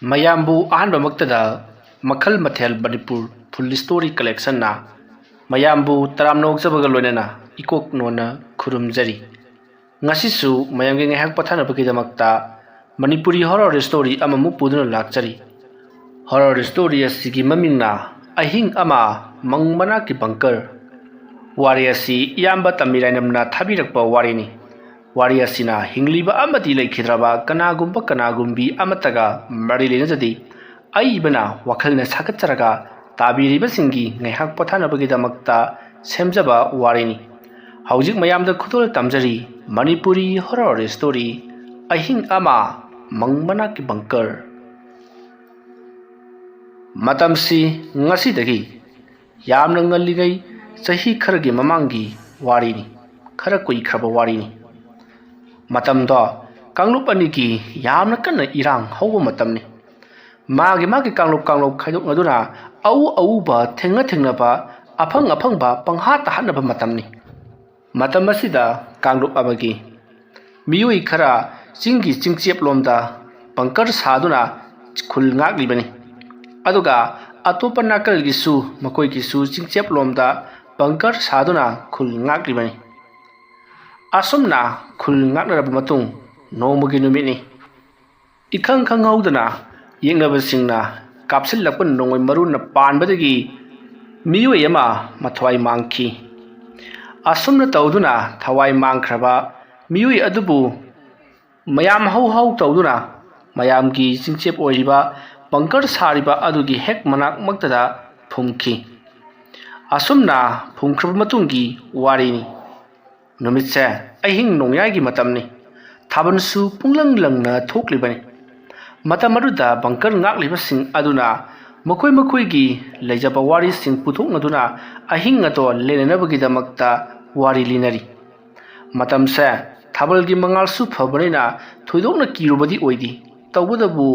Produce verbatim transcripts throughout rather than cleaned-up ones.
ꯃꯌꯥꯝꯕꯨ ꯑꯍꯥꯟꯕꯃꯛꯇꯗ ꯃꯈꯜ ꯃꯊꯦꯜ ꯃꯅꯤꯄꯨꯔ ꯐꯨꯜ ꯁ꯭ꯇꯣꯔꯤ ꯀꯂꯦꯛꯁꯟꯅ ꯃꯌꯥꯝꯕꯨ ꯇꯔꯥꯝꯅ ꯑꯣꯛꯆꯕꯒ ꯂꯣꯏꯅꯅ ꯏꯀꯣꯛ ꯅꯣꯟꯅ ꯈꯨꯔꯨꯝꯖꯔꯤ꯫ ꯉꯁꯤꯁꯨ ꯃꯌꯥꯝꯒꯤ ꯉꯥꯏꯍꯥꯛ ꯄꯣꯊꯥꯅꯕꯒꯤꯗꯃꯛꯇ ꯃꯅꯤꯄꯨꯔꯤ ꯍꯣꯔꯣꯔ ꯁ꯭ꯇꯣꯔꯤ ꯑꯃꯃꯨꯛ ꯄꯨꯗꯨꯅ ꯂꯥꯛꯆꯔꯤ꯫ ꯍꯣꯔꯣꯔ ꯁ꯭ꯇꯣꯔꯤ ꯑꯁꯤꯒꯤ ꯃꯃꯤꯡꯅ ꯑꯍꯤꯡ ꯑꯃ ꯃꯪ ꯃꯅꯥꯛꯀꯤ ꯕꯪꯀꯔ꯫ ꯋꯥꯔꯤ ꯑꯁꯤ ꯏꯌꯥꯝꯕ ꯇꯝꯕꯤꯔꯥꯏꯅꯝꯅ ꯊꯥꯕꯤꯔꯛꯄ ꯋꯥꯔꯤꯅꯤ꯫ ꯋꯥꯔꯤ ꯑꯁꯤꯅ ꯍꯤꯡꯂꯤꯕ ꯑꯃꯗꯤ ꯂꯩꯈꯤꯗ꯭ꯔꯕ ꯀꯅꯥꯒꯨꯝꯕ ꯀꯅꯥꯒꯨꯝꯕꯤ ꯑꯃꯠꯇꯒ ꯃꯔꯤ ꯂꯩꯅꯖꯗꯦ꯫ ꯑꯏꯕꯅ ꯋꯥꯈꯜꯅ ꯁꯥꯒꯠꯆꯔꯒ ꯇꯥꯕꯤꯔꯤꯕꯁꯤꯡꯒꯤ ꯉꯥꯏꯍꯥꯛ ꯄꯣꯊꯥꯅꯕꯒꯤꯗꯃꯛꯇ ꯁꯦꯝꯖꯕ ꯋꯥꯔꯤꯅꯤ꯫ ꯍꯧꯖꯤꯛ ꯃꯌꯥꯝꯗ ꯈꯨꯗꯣꯜ ꯇꯝꯖꯔꯤ ꯃꯅꯤꯄꯨꯔꯤ ꯍꯣꯔꯣꯔ ꯁ꯭ꯇꯣꯔꯤ ꯑꯍꯤꯡ ꯑꯃ ꯃꯪ ꯃꯅꯥꯛꯀꯤ ꯕꯪꯀꯔ꯫ ꯃꯇꯝꯁꯤ ꯉꯁꯤꯗꯒꯤ ꯌꯥꯝꯅ ꯉꯜꯂꯤꯉꯩ ꯆꯍꯤ ꯈꯔꯒꯤ ꯃꯃꯥꯡꯒꯤ ꯋꯥꯔꯤꯅꯤ꯫ ꯈꯔ ꯀꯨꯏꯈ꯭ꯔꯕ ꯋꯥꯔꯤꯅꯤ꯫ ꯃꯇꯝꯗꯣ ꯀꯥꯡꯂꯨꯞ ꯑꯅꯤꯒꯤ ꯌꯥꯝꯅ ꯀꯟꯅ ꯏꯔꯥꯡ ꯍꯧꯕ ꯃꯇꯝꯅꯤ꯫ ꯃꯥꯒꯤ ꯃꯥꯒꯤ ꯀꯥꯡꯂꯨꯞ ꯀꯥꯡꯂꯨꯞ ꯈꯥꯏꯗꯣꯛꯅꯗꯨꯅ ꯑꯎ ꯑꯎꯕ ꯊꯦꯡꯅ ꯊꯦꯡꯅꯕ ꯑꯐꯪ ꯑꯐꯪꯕ ꯄꯪꯍꯥꯠꯇ ꯍꯥꯠꯅꯕ ꯃꯇꯝꯅꯤ꯫ ꯃꯇꯝ ꯑꯁꯤꯗ ꯀꯥꯡꯂꯨꯞ ꯑꯃꯒꯤ ꯃꯤꯑꯣꯏ ꯈꯔ ꯆꯤꯡꯒꯤ ꯆꯤꯡꯆꯦꯞꯂꯣꯝꯗ ꯕꯪꯀꯔ ꯁꯥꯗꯨꯅ ꯈꯨꯜ ꯉꯥꯛꯂꯤꯕꯅꯤ꯫ ꯑꯗꯨꯒ ꯑꯇꯣꯞꯄ ꯅꯥꯀꯜꯒꯤꯁꯨ ꯃꯈꯣꯏꯒꯤꯁꯨ ꯆꯤꯡꯆꯦꯞꯂꯣꯝꯗ ꯕꯪꯀꯔ ꯁꯥꯗꯨꯅ ꯈꯨꯜ ꯉꯥꯛꯂꯤꯕꯅꯤ꯫ ꯑꯁꯨꯝꯅ ꯈꯨꯜ ꯉꯥꯛꯅꯔꯕ ꯃꯇꯨꯡ ꯅꯣꯡꯃꯒꯤ ꯅꯨꯃꯤꯠꯅꯤ꯫ ꯏꯈꯪ ꯈꯪꯍꯧꯗꯅ ꯌꯦꯛꯅꯕꯁꯤꯡꯅ ꯀꯥꯞꯁꯤꯜꯂꯛꯄ ꯅꯣꯡꯃꯩ ꯃꯔꯨꯅ ꯄꯥꯟꯕꯗꯒꯤ ꯃꯤꯑꯣꯏ ꯑꯃ ꯃꯊ꯭ꯋꯥꯏ ꯃꯥꯡꯈꯤ꯫ ꯑꯁꯨꯝꯅ ꯇꯧꯗꯨꯅ ꯊꯋꯥꯏ ꯃꯥꯡꯈ꯭ꯔꯕ ꯃꯤꯑꯣꯏ ꯑꯗꯨꯕꯨ ꯃꯌꯥꯝ ꯍꯧ ꯍꯧ ꯇꯧꯗꯨꯅ ꯃꯌꯥꯝꯒꯤ ꯆꯤꯡꯆꯦꯞ ꯑꯣꯏꯔꯤꯕ ꯕꯪꯀꯔ ꯁꯥꯔꯤꯕ ꯑꯗꯨꯒꯤ ꯍꯦꯛ ꯃꯅꯥꯛꯃꯛꯇꯗ ꯐꯨꯝꯈꯤ꯫ ꯑꯁꯨꯝꯅ ꯐꯨꯝꯈ꯭ꯔꯕ ꯃꯇꯨꯡꯒꯤ ꯋꯥꯔꯤꯅꯤ꯫ ꯅꯨꯃꯤꯠꯁꯦ ꯑꯍꯤꯡ ꯅꯣꯡꯌꯥꯏꯒꯤ ꯃꯇꯝꯅꯤ꯫ ꯊꯥꯕꯜꯁꯨ ꯄꯨꯡꯂꯪ ꯂꯪꯅ ꯊꯣꯛꯂꯤꯕꯅꯤ꯫ ꯃꯇꯝ ꯑꯗꯨꯗ ꯕꯪꯀꯔ ꯉꯥꯛꯂꯤꯕꯁꯤꯡ ꯑꯗꯨꯅ ꯃꯈꯣꯏ ꯃꯈꯣꯏꯒꯤ ꯂꯩꯖꯕ ꯋꯥꯔꯤꯁꯤꯡ ꯄꯨꯊꯣꯛꯅꯗꯨꯅ ꯑꯍꯤꯡ ꯑꯗꯣ ꯂꯦꯟꯅꯅꯕꯒꯤꯗꯃꯛꯇ ꯋꯥꯔꯤ ꯂꯤꯅꯔꯤ꯫ ꯃꯇꯝꯁꯦ ꯊꯥꯕꯜꯒꯤ ꯃꯉꯥꯜꯁꯨ ꯐꯕꯅꯤꯅ ꯊꯣꯏꯗꯣꯛꯅ ꯀꯤꯔꯨꯕꯗꯤ ꯑꯣꯏꯗꯦ꯫ ꯇꯧꯕꯇꯕꯨ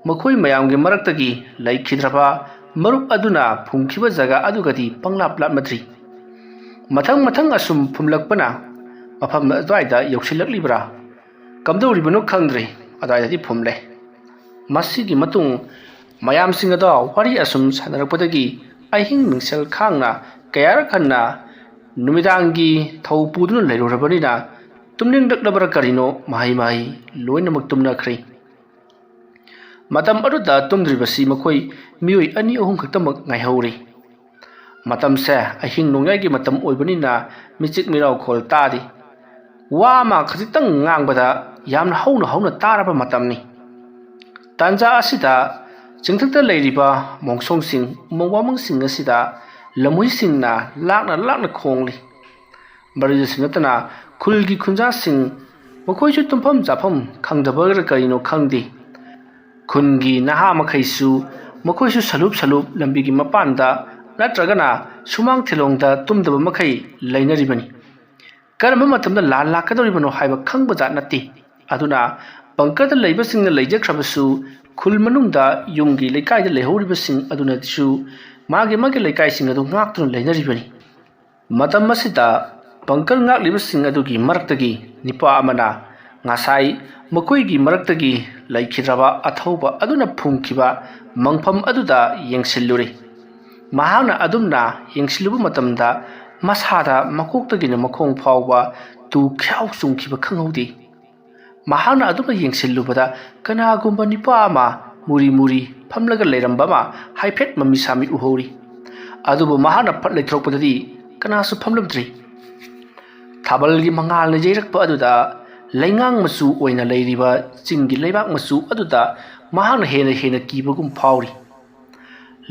ꯃꯈꯣꯏ ꯃꯌꯥꯝꯒꯤ ꯃꯔꯛꯇꯒꯤ ꯂꯩꯈꯤꯗ꯭ꯔꯕ ꯃꯔꯨꯞ ꯑꯗꯨꯅ ꯐꯨꯝꯈꯤꯕ ꯖꯒꯥ ꯑꯗꯨꯒꯗꯤ ꯄꯪꯂꯥꯞ ꯂꯥꯞꯅꯗ꯭ꯔꯤ꯫ ꯃꯊꯪ ꯃꯊꯪ ꯑꯁꯨꯝ ꯐꯨꯝꯂꯛꯄꯅ ꯃꯐꯝ ꯑꯗꯨꯋꯥꯏꯗ ꯌꯧꯁꯤꯜꯂꯛꯂꯤꯕ꯭ꯔꯥ ꯀꯝꯗꯧꯔꯤꯕꯅꯣ ꯈꯪꯗ꯭ꯔꯦ, ꯑꯗꯨꯋꯥꯏꯗꯗꯤ ꯐꯨꯝꯂꯦ꯫ ꯃꯁꯤꯒꯤ ꯃꯇꯨꯡ ꯃꯌꯥꯝꯁꯤꯡ ꯑꯗꯣ ꯋꯥꯔꯤ ꯑꯁꯨꯝ ꯁꯥꯟꯅꯔꯛꯄꯗꯒꯤ ꯑꯍꯤꯡ ꯃꯤꯡꯁꯦꯜ ꯈꯥꯡꯅ ꯀꯌꯥꯔꯛ ꯍꯟꯅ ꯅꯨꯃꯤꯗꯥꯡꯒꯤ ꯊꯧ ꯄꯨꯗꯨꯅ ꯂꯩꯔꯨꯔꯕꯅꯤꯅ ꯇꯨꯝꯅꯤꯡꯂꯛꯂꯕ꯭ꯔꯥ ꯀꯔꯤꯅꯣ ꯃꯍꯩ ꯃꯍꯩ ꯂꯣꯏꯅꯃꯛ ꯇꯨꯝꯅꯈ꯭ꯔꯦ꯫ ꯃꯇꯝ ꯑꯗꯨꯗ ꯇꯨꯝꯗ꯭ꯔꯤꯕꯁꯤ ꯃꯈꯣꯏ ꯃꯤꯑꯣꯏ ꯑꯅꯤ ꯑꯍꯨꯝ ꯈꯛꯇꯃꯛ ꯉꯥꯏꯍꯧꯔꯤ꯫ ꯃꯇꯝꯁꯦ ꯑꯍꯤꯡ ꯅꯣꯡꯌꯥꯏꯒꯤ ꯃꯇꯝ ꯑꯣꯏꯕꯅꯤꯅ ꯃꯤꯆꯤꯛ ꯃꯤꯔꯥꯎꯈꯣꯜ ꯇꯥꯗꯦ꯫ ꯋꯥ ꯑꯃ ꯈꯖꯤꯛꯇꯪ ꯉꯥꯡꯕꯗ ꯌꯥꯝꯅ ꯍꯧꯅ ꯍꯧꯅ ꯇꯥꯔꯕ ꯃꯇꯝꯅꯤ꯫ ꯇꯥꯟꯖꯥ ꯑꯁꯤꯗ ꯆꯤꯡꯊꯛꯇ ꯂꯩꯔꯤꯕ ꯃꯣꯡꯁꯣꯡꯁꯤꯡ, ꯎꯃꯪ ꯋꯥꯃꯪꯁꯤꯡ ꯑꯁꯤꯗ ꯂꯝꯍꯨꯏꯁꯤꯡꯅ ꯂꯥꯛꯅ ꯂꯥꯛꯅ ꯈꯣꯡꯂꯤ꯫ ꯃꯗꯨꯗꯁꯨ ꯅꯠꯇꯅ ꯈꯨꯜꯒꯤ ꯈꯨꯟꯖꯥꯁꯤꯡ, ꯃꯈꯣꯏꯁꯨ ꯇꯨꯝꯐꯝ ꯆꯥꯐꯝ ꯈꯪꯗꯕꯒꯤꯔ ꯀꯔꯤꯅꯣ ꯈꯪꯗꯦ, ꯈꯨꯟꯒꯤ ꯅꯍꯥ ꯃꯈꯩꯁꯨ ꯃꯈꯣꯏꯁꯨ ꯁꯂꯨꯞ ꯁꯂꯨꯞ ꯂꯝꯕꯤꯒꯤ ꯃꯄꯥꯟꯗ ꯅꯠꯇ꯭ꯔꯒꯅ ꯁꯨꯃꯥꯡ ꯊꯤꯂꯣꯡꯗ ꯇꯨꯝꯗꯕ ꯃꯈꯩ ꯂꯩꯅꯔꯤꯕꯅꯤ꯫ ꯀꯔꯝꯕ ꯃꯇꯝꯗ ꯂꯥꯟ ꯂꯥꯛꯀꯗꯧꯔꯤꯕꯅꯣ ꯍꯥꯏꯕ ꯈꯪꯕꯖꯥꯠ ꯅꯠꯇꯦ꯫ ꯑꯗꯨꯅ ꯕꯪꯀꯔꯗ ꯂꯩꯕꯁꯤꯡꯅ ꯂꯩꯖꯈ꯭ꯔꯕꯁꯨ ꯈꯨꯜ ꯃꯅꯨꯡꯗ ꯌꯨꯝꯒꯤ ꯂꯩꯀꯥꯏꯗ ꯂꯩꯍꯧꯔꯤꯕꯁꯤꯡ ꯑꯗꯨꯅꯁꯨ ꯃꯥꯒꯤ ꯃꯥꯒꯤ ꯂꯩꯀꯥꯏꯁꯤꯡ ꯑꯗꯨ ꯉꯥꯛꯇꯨꯅ ꯂꯩꯅꯔꯤꯕꯅꯤ꯫ ꯃꯇꯝ ꯑꯁꯤꯗ ꯕꯪꯀꯔ ꯉꯥꯛꯂꯤꯕꯁꯤꯡ ꯑꯗꯨꯒꯤ ꯃꯔꯛꯇꯒꯤ ꯅꯤꯄꯥ ꯑꯃꯅ ꯉꯁꯥꯏ ꯃꯈꯣꯏꯒꯤ ꯃꯔꯛꯇꯒꯤ ꯂꯩꯈꯤꯗ꯭ꯔꯕ ꯑꯊꯧꯕ ꯑꯗꯨꯅ ꯐꯨꯝꯈꯤꯕ ꯃꯪꯐꯝ ꯑꯗꯨꯗ ꯌꯦꯡꯁꯤꯜꯂꯨꯔꯦ꯫ ꯃꯍꯥꯛꯅ ꯑꯗꯨꯝꯅ ꯌꯦꯡꯁꯤꯜꯂꯨꯕ ꯃꯇꯝꯗ ꯃꯁꯥꯗ ꯃꯀꯣꯛꯇꯒꯤꯅ ꯃꯈꯣꯡ ꯐꯥꯎꯕ ꯇꯨ ꯈ꯭ꯌꯥꯎ ꯆꯨꯡꯈꯤꯕ ꯈꯪꯍꯧꯗꯦ꯫ ꯃꯍꯥꯛꯅ ꯑꯗꯨꯝꯅ ꯌꯦꯡꯁꯤꯜꯂꯨꯕꯗ ꯀꯅꯥꯒꯨꯝꯕ ꯅꯤꯄꯥ ꯑꯃ ꯃꯨꯔꯤ ꯃꯨꯔꯤ ꯐꯝꯂꯒ ꯂꯩꯔꯝꯕ ꯑꯃ ꯍꯥꯏꯐꯦꯠ ꯃꯃꯤ ꯁꯥꯃꯤ ꯎꯍꯧꯔꯤ꯫ ꯑꯗꯨꯕꯨ ꯃꯍꯥꯛꯅ ꯐꯠ ꯂꯩꯊꯣꯔꯛꯄꯗꯗꯤ ꯀꯅꯥꯁꯨ ꯐꯝꯂꯝꯗ꯭ꯔꯤ꯫ ꯊꯥꯕꯜꯒꯤ ꯃꯉꯥꯜꯅ ꯌꯩꯔꯛꯄ ꯑꯗꯨꯗ ꯂꯩꯉꯥꯡ ꯃꯆꯨ ꯑꯣꯏꯅ ꯂꯩꯔꯤꯕ ꯆꯤꯡꯒꯤ ꯂꯩꯕꯥꯛ ꯃꯆꯨ ꯑꯗꯨꯗ ꯃꯍꯥꯛꯅ ꯍꯦꯟꯅ ꯍꯦꯟꯅ ꯀꯤꯕꯒꯨꯝ ꯐꯥꯎꯔꯤ꯫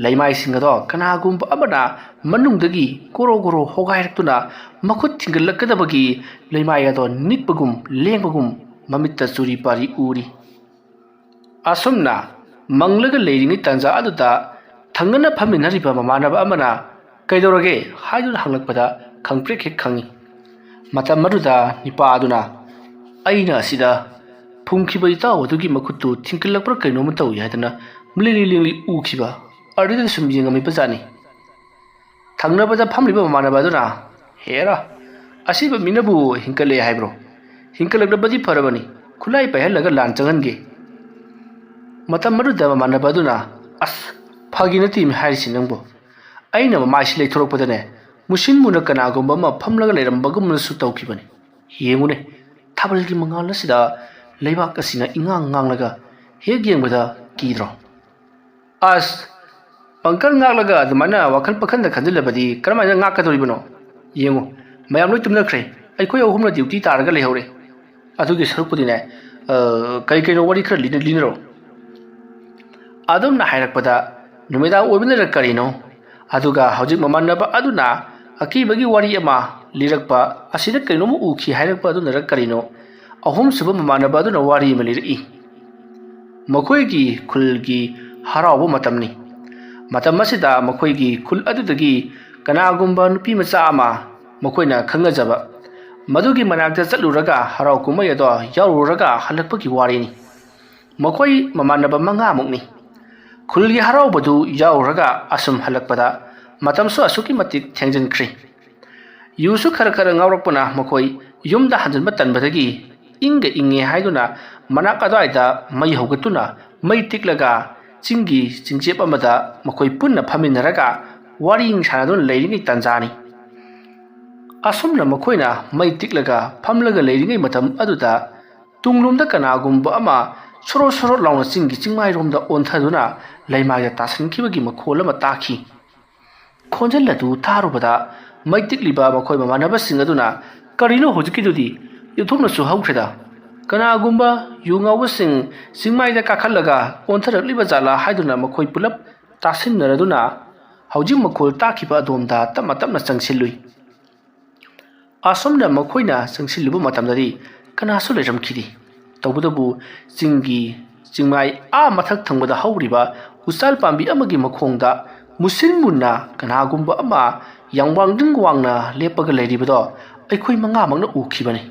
ꯂꯩꯃꯥꯏꯁꯤꯡ ꯑꯗꯣ ꯀꯅꯥꯒꯨꯝꯕ ꯑꯃꯅ ꯃꯅꯨꯡꯗꯒꯤ ꯒꯣꯔꯣ ꯒꯣꯔꯣ ꯍꯣꯒꯥꯏꯔꯛꯇꯨꯅ ꯃꯈꯨꯠ ꯊꯤꯡꯒꯠꯂꯛꯀꯗꯕꯒꯤ ꯂꯩꯃꯥꯏ ꯑꯗꯣ ꯅꯤꯛꯄꯒꯨꯝ ꯂꯦꯡꯕꯒꯨꯝ ꯃꯃꯤꯠꯇ ꯆꯨꯔꯤ ꯄꯥꯔꯤ ꯎꯔꯤ꯫ ꯑꯁꯨꯝꯅ ꯃꯪꯂꯒ ꯂꯩꯔꯤꯉꯩ ꯇꯥꯟꯖꯥ ꯑꯗꯨꯗ ꯊꯪꯅꯅ ꯐꯝꯃꯤꯟꯅꯔꯤꯕ ꯃꯃꯥꯟꯅꯕ ꯑꯃꯅ "ꯀꯩꯗꯧꯔꯒꯦ?" ꯍꯥꯏꯗꯨꯅ ꯍꯪꯂꯛꯄꯗ ꯈꯪꯄ꯭ꯔꯦꯛ ꯍꯦꯛ ꯈꯪꯏ꯫ ꯃꯇꯝ ꯑꯗꯨꯗ ꯅꯤꯄꯥ ꯑꯗꯨꯅ "ꯑꯩꯅ ꯑꯁꯤꯗ ꯐꯨꯝꯈꯤꯕ ꯏꯇꯥꯎ ꯑꯗꯨꯒꯤ ꯃꯈꯨꯠꯇꯨ ꯊꯤꯡꯀꯠꯂꯛꯄ꯭ꯔꯥ ꯀꯩꯅꯣꯝꯃ ꯇꯧꯏ" ꯍꯥꯏꯗꯅ ꯂꯦꯡꯂꯤ ꯂꯦꯡꯂꯤ ꯎꯈꯤꯕ ꯑꯗꯨꯗ ꯁꯨꯝ ꯌꯦꯡꯉꯝꯃꯤꯕ ꯖꯥꯠꯅꯤ꯫ ꯊꯪꯅꯕꯗ ꯐꯝꯂꯤꯕ ꯃꯃꯥꯟꯅꯕ ꯑꯗꯨꯅ "ꯍꯦꯔꯥ, ꯑꯁꯤꯕ ꯃꯤꯅꯕꯨ ꯍꯤꯡꯀꯠꯂꯦ ꯍꯥꯏꯕ꯭ꯔꯣ? ꯍꯤꯡꯀꯠꯂꯛꯂꯕꯗꯤ ꯐꯔꯕꯅꯤ, ꯈꯨꯠꯂꯥꯏ ꯄꯥꯏꯍꯜꯂꯒ ꯂꯥꯟ ꯆꯪꯍꯟꯒꯦ" ꯃꯇꯝ ꯑꯗꯨꯗ ꯃꯃꯥꯟꯅꯕ ꯑꯗꯨꯅ, "ꯑꯁ, ꯐꯥꯒꯤ ꯅꯠꯇꯦꯃꯤ ꯍꯥꯏꯔꯤꯁꯤ ꯅꯪꯕꯨ꯫ ꯑꯩꯅ ꯃꯃꯥꯏꯁꯤ ꯂꯩꯊꯣꯔꯛꯄꯗꯅꯦ, ꯃꯨꯁꯤꯟ ꯃꯨꯅ ꯀꯅꯥꯒꯨꯝꯕ ꯑꯃ ꯐꯝꯂꯒ ꯂꯩꯔꯝꯕꯒꯨꯝꯅꯁꯨ ꯇꯧꯈꯤꯕꯅꯤ꯫ ꯌꯦꯡꯉꯨꯅꯦ, ꯊꯥꯕꯜꯒꯤ ꯃꯉꯥꯜ ꯑꯁꯤꯗ ꯂꯩꯕꯥꯛ ꯑꯁꯤꯅ ꯏꯉꯥꯡ ꯉꯥꯡꯂꯒ ꯍꯦꯛ ꯌꯦꯡꯕꯗ ꯀꯤꯗ꯭ꯔꯣ?" "ꯑꯁ, ꯄꯪꯀꯜ ꯉꯥꯛꯂꯒ ꯑꯗꯨꯃꯥꯏꯅ ꯋꯥꯈꯜ ꯄꯪꯈꯟꯗ ꯈꯟꯖꯤꯜꯂꯕꯗꯤ ꯀꯔꯝꯍꯥꯏꯅ ꯉꯥꯛꯀꯗꯧꯔꯤꯕꯅꯣ? ꯌꯦꯡꯉꯨ, ꯃꯌꯥꯝ ꯂꯣꯏ ꯇꯨꯝꯅꯈ꯭ꯔꯦ, ꯑꯩꯈꯣꯏ ꯑꯍꯨꯝꯅ ꯗ꯭ꯌꯨꯇꯤ ꯇꯥꯔꯒ ꯂꯩꯍꯧꯔꯦ꯫ ꯑꯗꯨꯒꯤ ꯁꯔꯨꯛꯄꯨꯗꯤꯅꯦ, ꯑ, ꯀꯔꯤ ꯀꯩꯅꯣ ꯋꯥꯔꯤ ꯈꯔ ꯂꯤꯅ-, ꯂꯤꯅꯔꯣ꯫" ꯑꯗꯨꯝꯅ ꯍꯥꯏꯔꯛꯄꯗ ꯅꯨꯃꯤꯗꯥꯡ ꯑꯣꯏꯕꯅꯔ ꯀꯔꯤꯅꯣ, ꯑꯗꯨꯒ ꯍꯧꯖꯤꯛ ꯃꯃꯥꯟꯅꯕ ꯑꯗꯨꯅ ꯑꯀꯤꯕꯒꯤ ꯋꯥꯔꯤ ꯑꯃ ꯂꯤꯔꯛꯄ ꯑꯁꯤꯗ ꯀꯩꯅꯣꯝꯃ ꯎꯈꯤ ꯍꯥꯏꯔꯛꯄ ꯑꯗꯨꯅꯔ ꯀꯔꯤꯅꯣ, ꯑꯍꯨꯝꯁꯨꯕ ꯃꯃꯥꯟꯅꯕ ꯑꯗꯨꯅ ꯋꯥꯔꯤ ꯑꯃ ꯂꯤꯔꯛꯏ꯫ ꯃꯈꯣꯏꯒꯤ ꯈꯨꯜꯒꯤ ꯍꯔꯥꯎꯕ ꯃꯇꯝꯅꯤ꯫ ꯃꯇꯝ ꯑꯁꯤꯗ ꯃꯈꯣꯏꯒꯤ ꯈꯨꯜ ꯑꯗꯨꯗꯒꯤ ꯀꯅꯥꯒꯨꯝꯕ ꯅꯨꯄꯤ ꯃꯆꯥ ꯑꯃ ꯃꯈꯣꯏꯅ ꯈꯪꯅꯖꯕ, ꯃꯗꯨꯒꯤ ꯃꯅꯥꯛꯇ ꯆꯠꯂꯨꯔꯒ ꯍꯔꯥꯎ ꯀꯨꯝꯍꯩ ꯑꯗꯣ ꯌꯥꯎꯔꯨꯔꯒ ꯍꯜꯂꯛꯄꯒꯤ ꯋꯥꯔꯤꯅꯤ꯫ ꯃꯈꯣꯏ ꯃꯃꯥꯟꯅꯕ ꯃꯉꯥꯃꯨꯛꯅꯤ꯫ ꯈꯨꯜꯒꯤ ꯍꯔꯥꯎꯕꯗꯨ ꯌꯥꯎꯔꯨꯔꯒ ꯑꯁꯨꯝ ꯍꯜꯂꯛꯄꯗ ꯃꯇꯝꯁꯨ ꯑꯁꯨꯛꯀꯤ ꯃꯇꯤꯛ ꯊꯦꯡꯖꯤꯟꯈ꯭ꯔꯦ꯫ ꯌꯨꯁꯨ ꯈꯔ ꯈꯔ ꯉꯥꯎꯔꯛꯄꯅ ꯃꯈꯣꯏ ꯌꯨꯝꯗ ꯍꯟꯖꯤꯟꯕ ꯇꯟꯕꯗꯒꯤ ꯏꯪꯒ ꯏꯪꯉꯦ ꯍꯥꯏꯗꯨꯅ ꯃꯅꯥꯛ ꯑꯗꯨꯋꯥꯏꯗ ꯃꯩ ꯍꯧꯒꯠꯇꯨꯅ ꯃꯩ ꯇꯤꯛꯂꯒ ꯆꯤꯡꯒꯤ ꯆꯤꯡꯆꯦꯞ ꯑꯃꯗ ꯃꯈꯣꯏ ꯄꯨꯟꯅ ꯐꯝꯃꯤꯟꯅꯔꯒ ꯋꯥꯔꯤ ꯁꯥꯟꯅꯗꯨꯅ ꯂꯩꯔꯤꯉꯩ ꯇꯥꯟꯖꯥꯅꯤ꯫ ꯑꯁꯨꯝꯅ ꯃꯈꯣꯏꯅ ꯃꯩ ꯇꯤꯛꯂꯒ ꯐꯝꯂꯒ ꯂꯩꯔꯤꯉꯩ ꯃꯇꯝ ꯑꯗꯨꯗ ꯇꯨꯡꯂꯣꯝꯗ ꯀꯅꯥꯒꯨꯝꯕ ꯑꯃ ꯁꯣꯔꯣ ꯁꯣꯔꯣ ꯂꯥꯎꯅ ꯆꯤꯡꯒꯤ ꯆꯤꯡꯃꯥꯏꯔꯣꯝꯗ ꯑꯣꯟꯊꯗꯨꯅ ꯂꯩꯃꯥꯏꯗ ꯇꯥꯁꯤꯟꯈꯤꯕꯒꯤ ꯃꯈꯣꯜ ꯑꯃ ꯇꯥꯈꯤ꯫ ꯈꯣꯟꯖꯦꯜ ꯑꯗꯨ ꯇꯥꯔꯨꯕꯗ ꯃꯩ ꯇꯤꯛꯂꯤꯕ ꯃꯈꯣꯏ ꯃꯃꯥꯟꯅꯕꯁꯤꯡ ꯑꯗꯨꯅ, "ꯀꯔꯤꯅꯣ ꯍꯧꯖꯤꯛꯀꯤꯗꯨꯗꯤ? ꯌꯨꯝꯊꯣꯡꯅꯁꯨ ꯍꯧꯈ꯭ꯔꯦꯗ꯫ ꯀꯅꯥꯒꯨꯝꯕ ꯌꯨ ꯉꯥꯎꯕꯁꯤꯡ ꯆꯤꯡꯃꯥꯏꯗ ꯀꯥꯈꯠꯂꯒ ꯑꯣꯟꯊꯔꯛꯂꯤꯕ ꯖꯥꯠꯂꯥ?" ꯍꯥꯏꯗꯨꯅ ꯃꯈꯣꯏ ꯄꯨꯂꯞ ꯇꯥꯁꯤꯟꯅꯔꯗꯨꯅ ꯍꯧꯖꯤꯛ ꯃꯈꯣꯜ ꯇꯥꯈꯤꯕ ꯑꯗꯣꯝꯗ ꯇꯞꯅ ꯇꯞꯅ ꯆꯪꯁꯤꯜꯂꯨꯏ꯫ ꯑꯁꯨꯝꯅ ꯃꯈꯣꯏꯅ ꯆꯪꯁꯤꯜꯂꯨꯕ ꯃꯇꯝꯗꯗꯤ ꯀꯅꯥꯁꯨ ꯂꯩꯔꯝꯈꯤꯗꯦ꯫ ꯇꯧꯕꯇꯕꯨ ꯆꯤꯡꯒꯤ ꯆꯤꯡꯃꯥꯏ ꯑꯥ ꯃꯊꯛ ꯊꯪꯕꯗ ꯍꯧꯔꯤꯕ ꯎꯆꯥꯜ ꯄꯥꯝꯕꯤ ꯑꯃꯒꯤ ꯃꯈꯣꯡꯗ ꯃꯨꯁꯤꯟ ꯃꯨꯟꯅ ꯀꯅꯥꯒꯨꯝꯕ ꯑꯃ ꯌꯥꯝ ꯋꯥꯡꯗ꯭ꯔꯤꯡ ꯋꯥꯡꯅ ꯂꯦꯞꯄꯒ ꯂꯩꯔꯤꯕꯗꯣ ꯑꯩꯈꯣꯏ ꯃꯉꯥꯃꯛꯅ ꯎꯈꯤꯕꯅꯤ꯫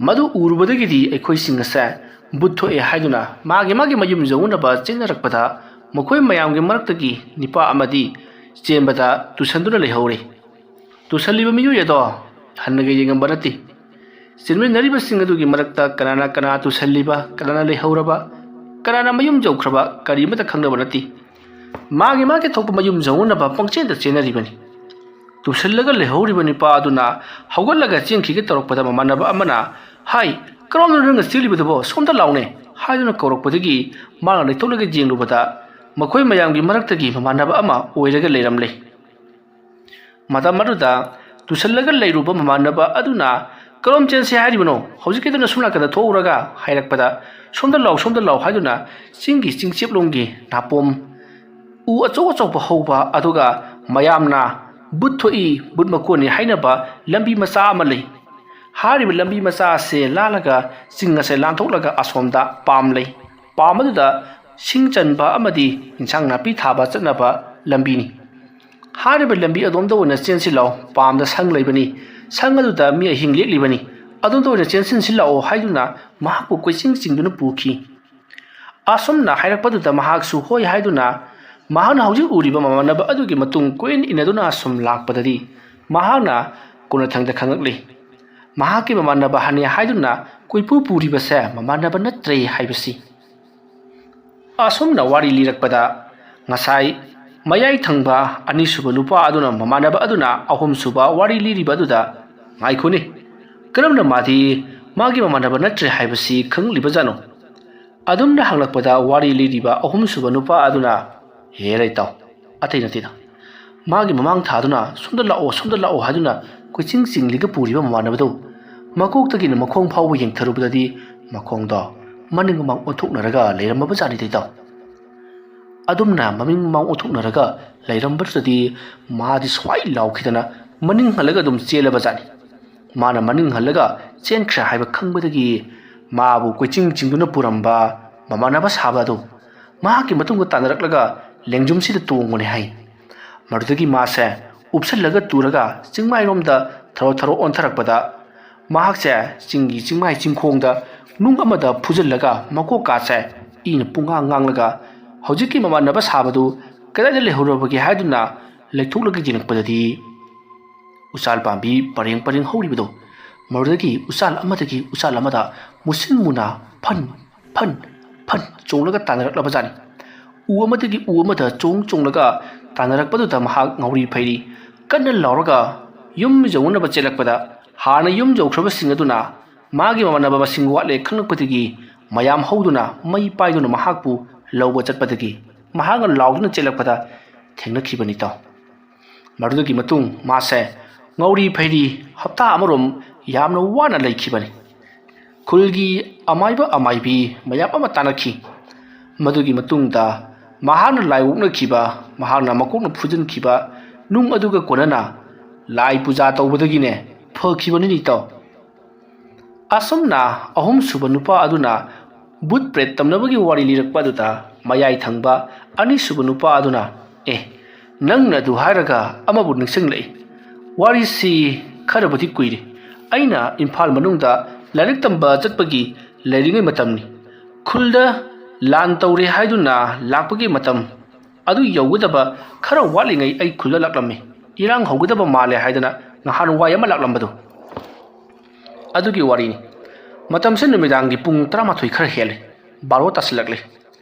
ꯃꯗꯨ ꯎꯔꯨꯕꯗꯒꯤꯗꯤ ꯑꯩꯈꯣꯏꯁꯤꯡ ꯑꯁꯦ ꯕꯨꯠ ꯊꯣꯛꯑꯦ ꯍꯥꯏꯗꯨꯅ ꯃꯥꯒꯤ ꯃꯥꯒꯤ ꯃꯌꯨꯝ ꯌꯧꯅꯅꯕ ꯆꯦꯟꯅꯔꯛꯄꯗ ꯃꯈꯣꯏ ꯃꯌꯥꯝꯒꯤ ꯃꯔꯛꯇꯒꯤ ꯅꯤꯄꯥ ꯑꯃꯗꯤ ꯆꯦꯟꯕꯗ ꯇꯨꯁꯟꯗꯨꯅ ꯂꯩꯍꯧꯔꯦ꯫ ꯇꯨꯁꯜꯂꯤꯕ ꯃꯤꯑꯣꯏ ꯑꯗꯣ ꯍꯟꯅꯒ ꯌꯦꯡꯉꯝꯕ ꯅꯠꯇꯦ꯫ ꯆꯦꯟꯃꯤꯟꯅꯔꯤꯕꯁꯤꯡ ꯑꯗꯨꯒꯤ ꯃꯔꯛꯇ ꯀꯅꯥꯅ ꯀꯅꯥ ꯇꯨꯁꯜꯂꯤꯕ, ꯀꯅꯥꯅ ꯂꯩꯍꯧꯔꯕ, ꯀꯅꯥꯅ ꯃꯌꯨꯝ ꯌꯧꯈ꯭ꯔꯕ ꯀꯔꯤ ꯑꯃꯠꯇ ꯈꯪꯅꯕ ꯅꯠꯇꯦ꯫ ꯃꯥꯒꯤ ꯃꯥꯒꯤ ꯊꯣꯛꯄ ꯃꯌꯨꯝ ꯌꯧꯅꯅꯕ ꯄꯪꯆꯦꯟꯗ ꯆꯦꯟꯅꯔꯤꯕꯅꯤ꯫ ꯇꯨꯁꯜꯂꯒ ꯂꯩꯍꯧꯔꯤꯕ ꯅꯨꯄꯥ ꯑꯗꯨꯅ ꯍꯧꯒꯠꯂꯒ ꯆꯦꯟꯈꯤꯒꯦ ꯇꯧꯔꯛꯄꯗ ꯃꯃꯥꯟꯅꯕ ꯑꯃꯅ, "ꯍꯥꯏ, ꯀꯔꯣꯝꯗꯅꯣ ꯅꯪꯅ ꯆꯦꯜꯂꯤꯕꯗꯨꯕꯣ? ꯁꯣꯝꯗ ꯂꯥꯎꯅꯦ" ꯍꯥꯏꯗꯨꯅ ꯀꯧꯔꯛꯄꯗꯒꯤ ꯃꯥꯅ ꯂꯩꯊꯣꯛꯂꯒ ꯌꯦꯡꯂꯨꯕꯗ ꯃꯈꯣꯏ ꯃꯌꯥꯝꯒꯤ ꯃꯔꯛꯇꯒꯤ ꯃꯃꯥꯟꯅꯕ ꯑꯃ ꯑꯣꯏꯔꯒ ꯂꯩꯔꯝꯂꯦ꯫ ꯃꯇꯝ ꯑꯗꯨꯗ ꯇꯨꯁꯜꯂꯒ ꯂꯩꯔꯨꯕ ꯃꯃꯥꯟꯅꯕ ꯑꯗꯨꯅ, "ꯀꯔꯣꯝ ꯆꯦꯟꯁꯤ ꯍꯥꯏꯔꯤꯕꯅꯣ? ꯍꯧꯖꯤꯛꯀꯤꯗꯨꯅ ꯁꯣꯝ ꯅꯥꯀꯟꯗ ꯊꯣꯛꯎꯔꯒ" ꯍꯥꯏꯔꯛꯄꯗ, "ꯁꯣꯝꯗ ꯂꯥꯎ, ꯁꯣꯝꯗ ꯂꯥꯎ" ꯍꯥꯏꯗꯨꯅ ꯆꯤꯡꯒꯤ ꯆꯤꯡꯆꯦꯞꯂꯣꯝꯒꯤ ꯅꯥꯄꯣꯝ ꯎ ꯑꯆꯧ ꯑꯆꯧꯕ ꯍꯧꯕ, ꯑꯗꯨꯒ ꯃꯌꯥꯝꯅ ꯕꯨꯠ ꯊꯣꯛꯏ, ꯕꯨꯠ ꯃꯀꯣꯟꯅꯤ ꯍꯥꯏꯅꯕ ꯂꯝꯕꯤ ꯃꯆꯥ ꯑꯃ ꯂꯩ꯫ ꯍꯥꯏꯔꯤꯕ ꯂꯝꯕꯤ ꯃꯆꯥ ꯑꯁꯦ ꯂꯥꯜꯂꯒ ꯆꯤꯡ ꯑꯁꯦ ꯂꯥꯟꯊꯣꯛꯂꯒ ꯑꯁꯣꯝꯗ ꯄꯥꯝ ꯂꯩ꯫ ꯄꯥꯝ ꯑꯗꯨꯗ ꯁꯤꯡ ꯆꯟꯕ ꯑꯃꯗꯤ ꯏꯟꯁꯥꯡ ꯅꯥꯄꯤ ꯊꯥꯕ ꯆꯠꯅꯕ ꯂꯝꯕꯤꯅꯤ꯫ ꯍꯥꯏꯔꯤꯕ ꯂꯝꯕꯤ ꯑꯗꯣꯝꯗ ꯑꯣꯏꯅ ꯆꯦꯟꯁꯤ ꯂꯥꯛꯑꯣ, ꯄꯥꯝꯗ ꯁꯪ ꯂꯩꯕꯅꯤ, ꯁꯪ ꯑꯗꯨꯗ ꯃꯤ ꯑꯍꯤꯡ ꯂꯦꯛꯂꯤꯕꯅꯤ, ꯑꯗꯣꯝꯗ ꯑꯣꯏꯅ ꯆꯦꯟꯁꯤꯟꯁꯤ ꯂꯥꯛꯑꯣ ꯍꯥꯏꯗꯨꯅ ꯃꯍꯥꯛꯄꯨ ꯀꯣꯏꯆꯤꯡ ꯆꯤꯡꯗꯨꯅ ꯄꯨꯈꯤ꯫ ꯑꯁꯨꯝꯅ ꯍꯥꯏꯔꯛꯄꯗꯨꯗ ꯃꯍꯥꯛꯁꯨ ꯍꯣꯏ ꯍꯥꯏꯗꯨꯅ ꯃꯍꯥꯛꯅ ꯍꯧꯖꯤꯛ ꯎꯔꯤꯕ ꯃꯃꯥꯟꯅꯕ ꯑꯗꯨꯒꯤ ꯃꯇꯨꯡ ꯀꯣꯏꯏꯟ ꯏꯟꯅꯗꯨꯅ ꯑꯁꯨꯝ ꯂꯥꯛꯄꯗꯗꯤ ꯃꯍꯥꯛꯅ ꯀꯣꯟꯅꯊꯪꯗ ꯈꯪꯉꯛꯂꯤ꯫ ꯃꯍꯥꯛꯀꯤ ꯃꯃꯥꯟꯅꯕ ꯍꯥꯅꯦ ꯍꯥꯏꯗꯨꯅ ꯀꯣꯏꯄꯨ ꯄꯨꯔꯤꯕꯁꯦ ꯃꯃꯥꯟꯅꯕ ꯅꯠꯇ꯭ꯔꯦ ꯍꯥꯏꯕꯁꯤ꯫ ꯑꯁꯨꯝꯅ ꯋꯥꯔꯤ ꯂꯤꯔꯛꯄꯗ ꯉꯁꯥꯏ ꯃꯌꯥꯏ ꯊꯪꯕ ꯑꯅꯤꯁꯨꯕ ꯅꯨꯄꯥ ꯑꯗꯨꯅ ꯃꯃꯥꯟꯅꯕ ꯑꯗꯨꯅ ꯑꯍꯨꯝꯁꯨꯕ ꯋꯥꯔꯤ ꯂꯤꯔꯤꯕ ꯑꯗꯨꯗ, "ꯉꯥꯏꯈꯣꯅꯦ, ꯀꯔꯝꯅ ꯃꯥꯗꯤ ꯃꯥꯒꯤ ꯃꯃꯥꯟꯅꯕ ꯅꯠꯇ꯭ꯔꯦ ꯍꯥꯏꯕꯁꯤ ꯈꯪꯂꯤꯕꯖꯥꯠꯅꯣ?" ꯑꯗꯨꯝꯅ ꯍꯪꯂꯛꯄꯗ ꯋꯥꯔꯤ ꯂꯤꯔꯤꯕ ꯑꯍꯨꯝꯁꯨꯕ ꯅꯨꯄꯥ ꯑꯗꯨꯅ, "ꯍꯦ ꯂꯩꯇꯥꯎ, ꯑꯇꯩ ꯅꯠꯇꯦꯗ, ꯃꯥꯒꯤ ꯃꯃꯥꯡ ꯊꯥꯗꯨꯅ ꯁꯣꯝꯗ ꯂꯥꯛꯑꯣ, ꯁꯣꯝꯗ ꯂꯥꯛꯑꯣ ꯍꯥꯏꯗꯨꯅ ꯀꯣꯏꯆꯤꯡ ꯆꯤꯡꯂꯤꯒ ꯄꯨꯔꯤꯕ ꯃꯃꯥꯟꯅꯕꯗꯨ ꯃꯀꯣꯛꯇꯒꯤꯅ ꯃꯈꯣꯡ ꯐꯥꯎꯕ ꯌꯦꯡꯊꯔꯨꯕꯗꯗꯤ ꯃꯈꯣꯡꯗꯣ ꯃꯅꯤꯡ ꯃꯃꯥꯡ ꯑꯣꯟꯊꯣꯛꯅꯔꯒ ꯂꯩꯔꯝꯃꯕ ꯖꯥꯠꯅꯤ ꯇꯩꯇꯥꯎ꯫ ꯑꯗꯨꯝꯅ ꯃꯅꯤꯡ ꯃꯃꯥꯡ ꯑꯣꯟꯊꯣꯛꯅꯔꯒ ꯂꯩꯔꯝꯕꯗꯨꯗꯗꯤ ꯃꯥꯗꯤ ꯁ꯭ꯋꯥꯏ ꯂꯥꯎꯈꯤꯗꯅ ꯃꯅꯤꯡ ꯍꯜꯂꯒ ꯑꯗꯨꯝ ꯆꯦꯜꯂꯕ ꯖꯥꯠꯅꯤ꯫ ꯃꯥꯅ ꯃꯅꯤꯡ ꯍꯜꯂꯒ ꯆꯦꯟꯈ꯭ꯔꯦ ꯍꯥꯏꯕ ꯈꯪꯕꯗꯒꯤ ꯃꯥꯕꯨ ꯀꯣꯏꯆꯤꯡ ꯆꯤꯡꯗꯨꯅ ꯄꯨꯔꯝꯕ ꯃꯃꯥꯟꯅꯕ ꯁꯥꯕ ꯑꯗꯨ ꯃꯍꯥꯛꯀꯤ ꯃꯇꯨꯡꯗ ꯇꯥꯟꯅꯔꯛꯂꯒ ꯂꯦꯡꯖꯨꯝꯁꯤꯗ ꯇꯣꯡꯕꯅꯤ ꯍꯥꯏ꯫ ꯃꯗꯨꯗꯒꯤ ꯃꯥꯁꯦ ꯎꯞꯁꯜꯂꯒ ꯇꯨꯔꯒ ꯆꯤꯡꯃꯥꯏꯔꯣꯝꯗ ꯊꯔꯣ ꯊꯔꯣ ꯑꯣꯟꯊꯔꯛꯄꯗ ꯃꯍꯥꯛꯁꯦ ꯆꯤꯡꯒꯤ ꯆꯤꯡꯃꯥꯏ ꯆꯤꯡꯈꯣꯡꯗ ꯅꯨꯡ ꯑꯃꯗ ꯐꯨꯖꯤꯜꯂꯒ ꯃꯀꯣꯛꯀꯥꯁꯦ ꯏꯅ ꯄꯨꯡꯉꯥꯡ ꯉꯥꯡꯂꯒ ꯍꯧꯖꯤꯛꯀꯤ ꯃꯃꯥꯟꯅꯕ ꯁꯥꯕꯗꯨ ꯀꯗꯥꯏꯗ ꯂꯩꯍꯧꯔꯕꯒꯦ ꯍꯥꯏꯗꯨꯅ ꯂꯩꯊꯣꯛꯂꯒ ꯌꯦꯡꯉꯛꯄꯗꯗꯤ ꯎꯆꯥꯜ ꯄꯥꯝꯕꯤ ꯄꯔꯦꯡ ꯄꯔꯦꯡ ꯍꯧꯔꯤꯕꯗꯨ ꯃꯗꯨꯗꯒꯤ ꯎꯆꯥꯜ ꯑꯃꯗꯒꯤ ꯎꯆꯥꯜ ꯑꯃꯗ ꯃꯨꯁꯤꯟ ꯃꯨꯅ ꯐꯟ ꯐꯟ ꯐꯟ ꯆꯣꯡꯂꯒ ꯇꯥꯟꯅꯔꯛꯂꯕꯖꯥꯠꯅꯤ꯫ ꯎ ꯑꯃꯗꯒꯤ ꯎ ꯑꯃꯗ ꯆꯣꯡ ꯆꯣꯡꯂꯒ ꯇꯥꯟꯅꯔꯛꯄꯗꯨꯗ ꯃꯍꯥꯛ ꯉꯥꯎꯔꯤ ꯐꯩꯔꯤ ꯀꯟꯅ ꯂꯥꯎꯔꯒ ꯌꯨꯝ ꯌꯧꯅꯅꯕ ꯆꯦꯜꯂꯛꯄꯗ, ꯍꯥꯟꯅ ꯌꯨꯝ ꯌꯧꯈ꯭ꯔꯕꯁꯤꯡ ꯑꯗꯨꯅ ꯃꯥꯒꯤ ꯃꯃꯥꯟꯅꯕ ꯃꯁꯤꯡ ꯋꯥꯠꯂꯦ ꯈꯪꯂꯛꯄꯗꯒꯤ, ꯃꯌꯥꯝ ꯍꯧꯗꯨꯅ ꯃꯩ ꯄꯥꯏꯗꯨꯅ ꯃꯍꯥꯛꯄꯨ ꯂꯧꯕ ꯆꯠꯄꯗꯒꯤ ꯃꯍꯥꯛꯅ ꯂꯥꯎꯗꯨꯅ ꯆꯦꯜꯂꯛꯄꯗ ꯊꯦꯡꯅꯈꯤꯕꯅꯤ ꯇꯥꯎ꯫ ꯃꯗꯨꯗꯒꯤ ꯃꯇꯨꯡ ꯃꯥꯁꯦ ꯉꯥꯎꯔꯤ ꯐꯩꯔꯤ ꯍꯞꯇꯥ ꯑꯃꯔꯣꯝ ꯌꯥꯝꯅ ꯋꯥꯅ ꯂꯩꯈꯤꯕꯅꯤ꯫ ꯈꯨꯜꯒꯤ ꯑꯃꯥꯏꯕ ꯑꯃꯥꯏꯕꯤ ꯃꯌꯥꯝ ꯑꯃ ꯇꯥꯟꯅꯈꯤ꯫ ꯃꯗꯨꯒꯤ ꯃꯇꯨꯡꯗ ꯃꯍꯥꯛꯅ ꯂꯥꯏ ꯑꯣꯛꯅꯈꯤꯕ, ꯃꯍꯥꯛꯅ ꯃꯀꯣꯛꯅ ꯐꯨꯖꯤꯟꯈꯤꯕ ꯅꯨꯡ ꯑꯗꯨꯒ ꯀꯣꯟꯅꯅ ꯂꯥꯏ ꯄꯨꯖꯥ ꯇꯧꯕꯗꯒꯤꯅꯦ ꯐꯈꯤꯕꯅꯤꯅꯤ ꯇꯥꯎ꯫ ꯑꯁꯨꯝꯅ ꯑꯍꯨꯝꯁꯨꯕ ꯅꯨꯄꯥ ꯑꯗꯨꯅ ꯚꯨꯠ ꯄ꯭ꯔꯦꯠ ꯇꯝꯅꯕꯒꯤ ꯋꯥꯔꯤ ꯂꯤꯔꯛꯄ ꯑꯗꯨꯗ ꯃꯌꯥꯏ ꯊꯪꯕ ꯑꯅꯤꯁꯨꯕ ꯅꯨꯄꯥ ꯑꯗꯨꯅ, "ꯑꯦ, ꯅꯪꯅ ꯑꯗꯨ ꯍꯥꯏꯔꯒ ꯑꯃꯕꯨ ꯅꯤꯡꯁꯤꯡꯂꯛꯏ꯫ ꯋꯥꯔꯤꯁꯤ ꯈꯔꯕꯨꯗꯤ ꯀꯨꯏꯔꯦ꯫ ꯑꯩꯅ ꯏꯝꯐꯥꯜ ꯃꯅꯨꯡꯗ ꯂꯥꯏꯔꯤꯛ ꯇꯝꯕ ꯆꯠꯄꯒꯤ ꯂꯩꯔꯤꯉꯩ ꯃꯇꯝꯅꯤ꯫ ꯈꯨꯜꯗ ꯂꯥꯟ ꯇꯧꯔꯦ ꯍꯥꯏꯗꯨꯅ ꯂꯥꯛꯄꯒꯤ ꯃꯇꯝ ꯑꯗꯨ ꯌꯧꯒꯗꯕ ꯈꯔ ꯋꯥꯠꯂꯤꯉꯩ ꯑꯩ ꯈꯨꯜꯗ ꯂꯥꯛꯂꯝꯃꯤ꯫ ꯏꯔꯥꯡ ꯍꯧꯒꯗꯕ ꯃꯥꯜꯂꯦ ꯍꯥꯏꯗꯅ ꯅꯍꯥꯟꯋꯥꯏ ꯑꯃ ꯂꯥꯛꯂꯝꯕꯗꯨ꯫ ꯑꯗꯨꯒꯤ ꯋꯥꯔꯤꯅꯤ꯫ ꯃꯇꯝꯁꯦ ꯅꯨꯃꯤꯗꯥꯡꯒꯤ ꯄꯨꯡ ꯇꯔꯥꯃꯥꯊꯣꯏ ꯈꯔ ꯍꯦꯜꯂꯦ꯫ ꯕꯥꯔꯣ ꯇꯥꯁꯤꯜꯂꯛꯂꯦ꯫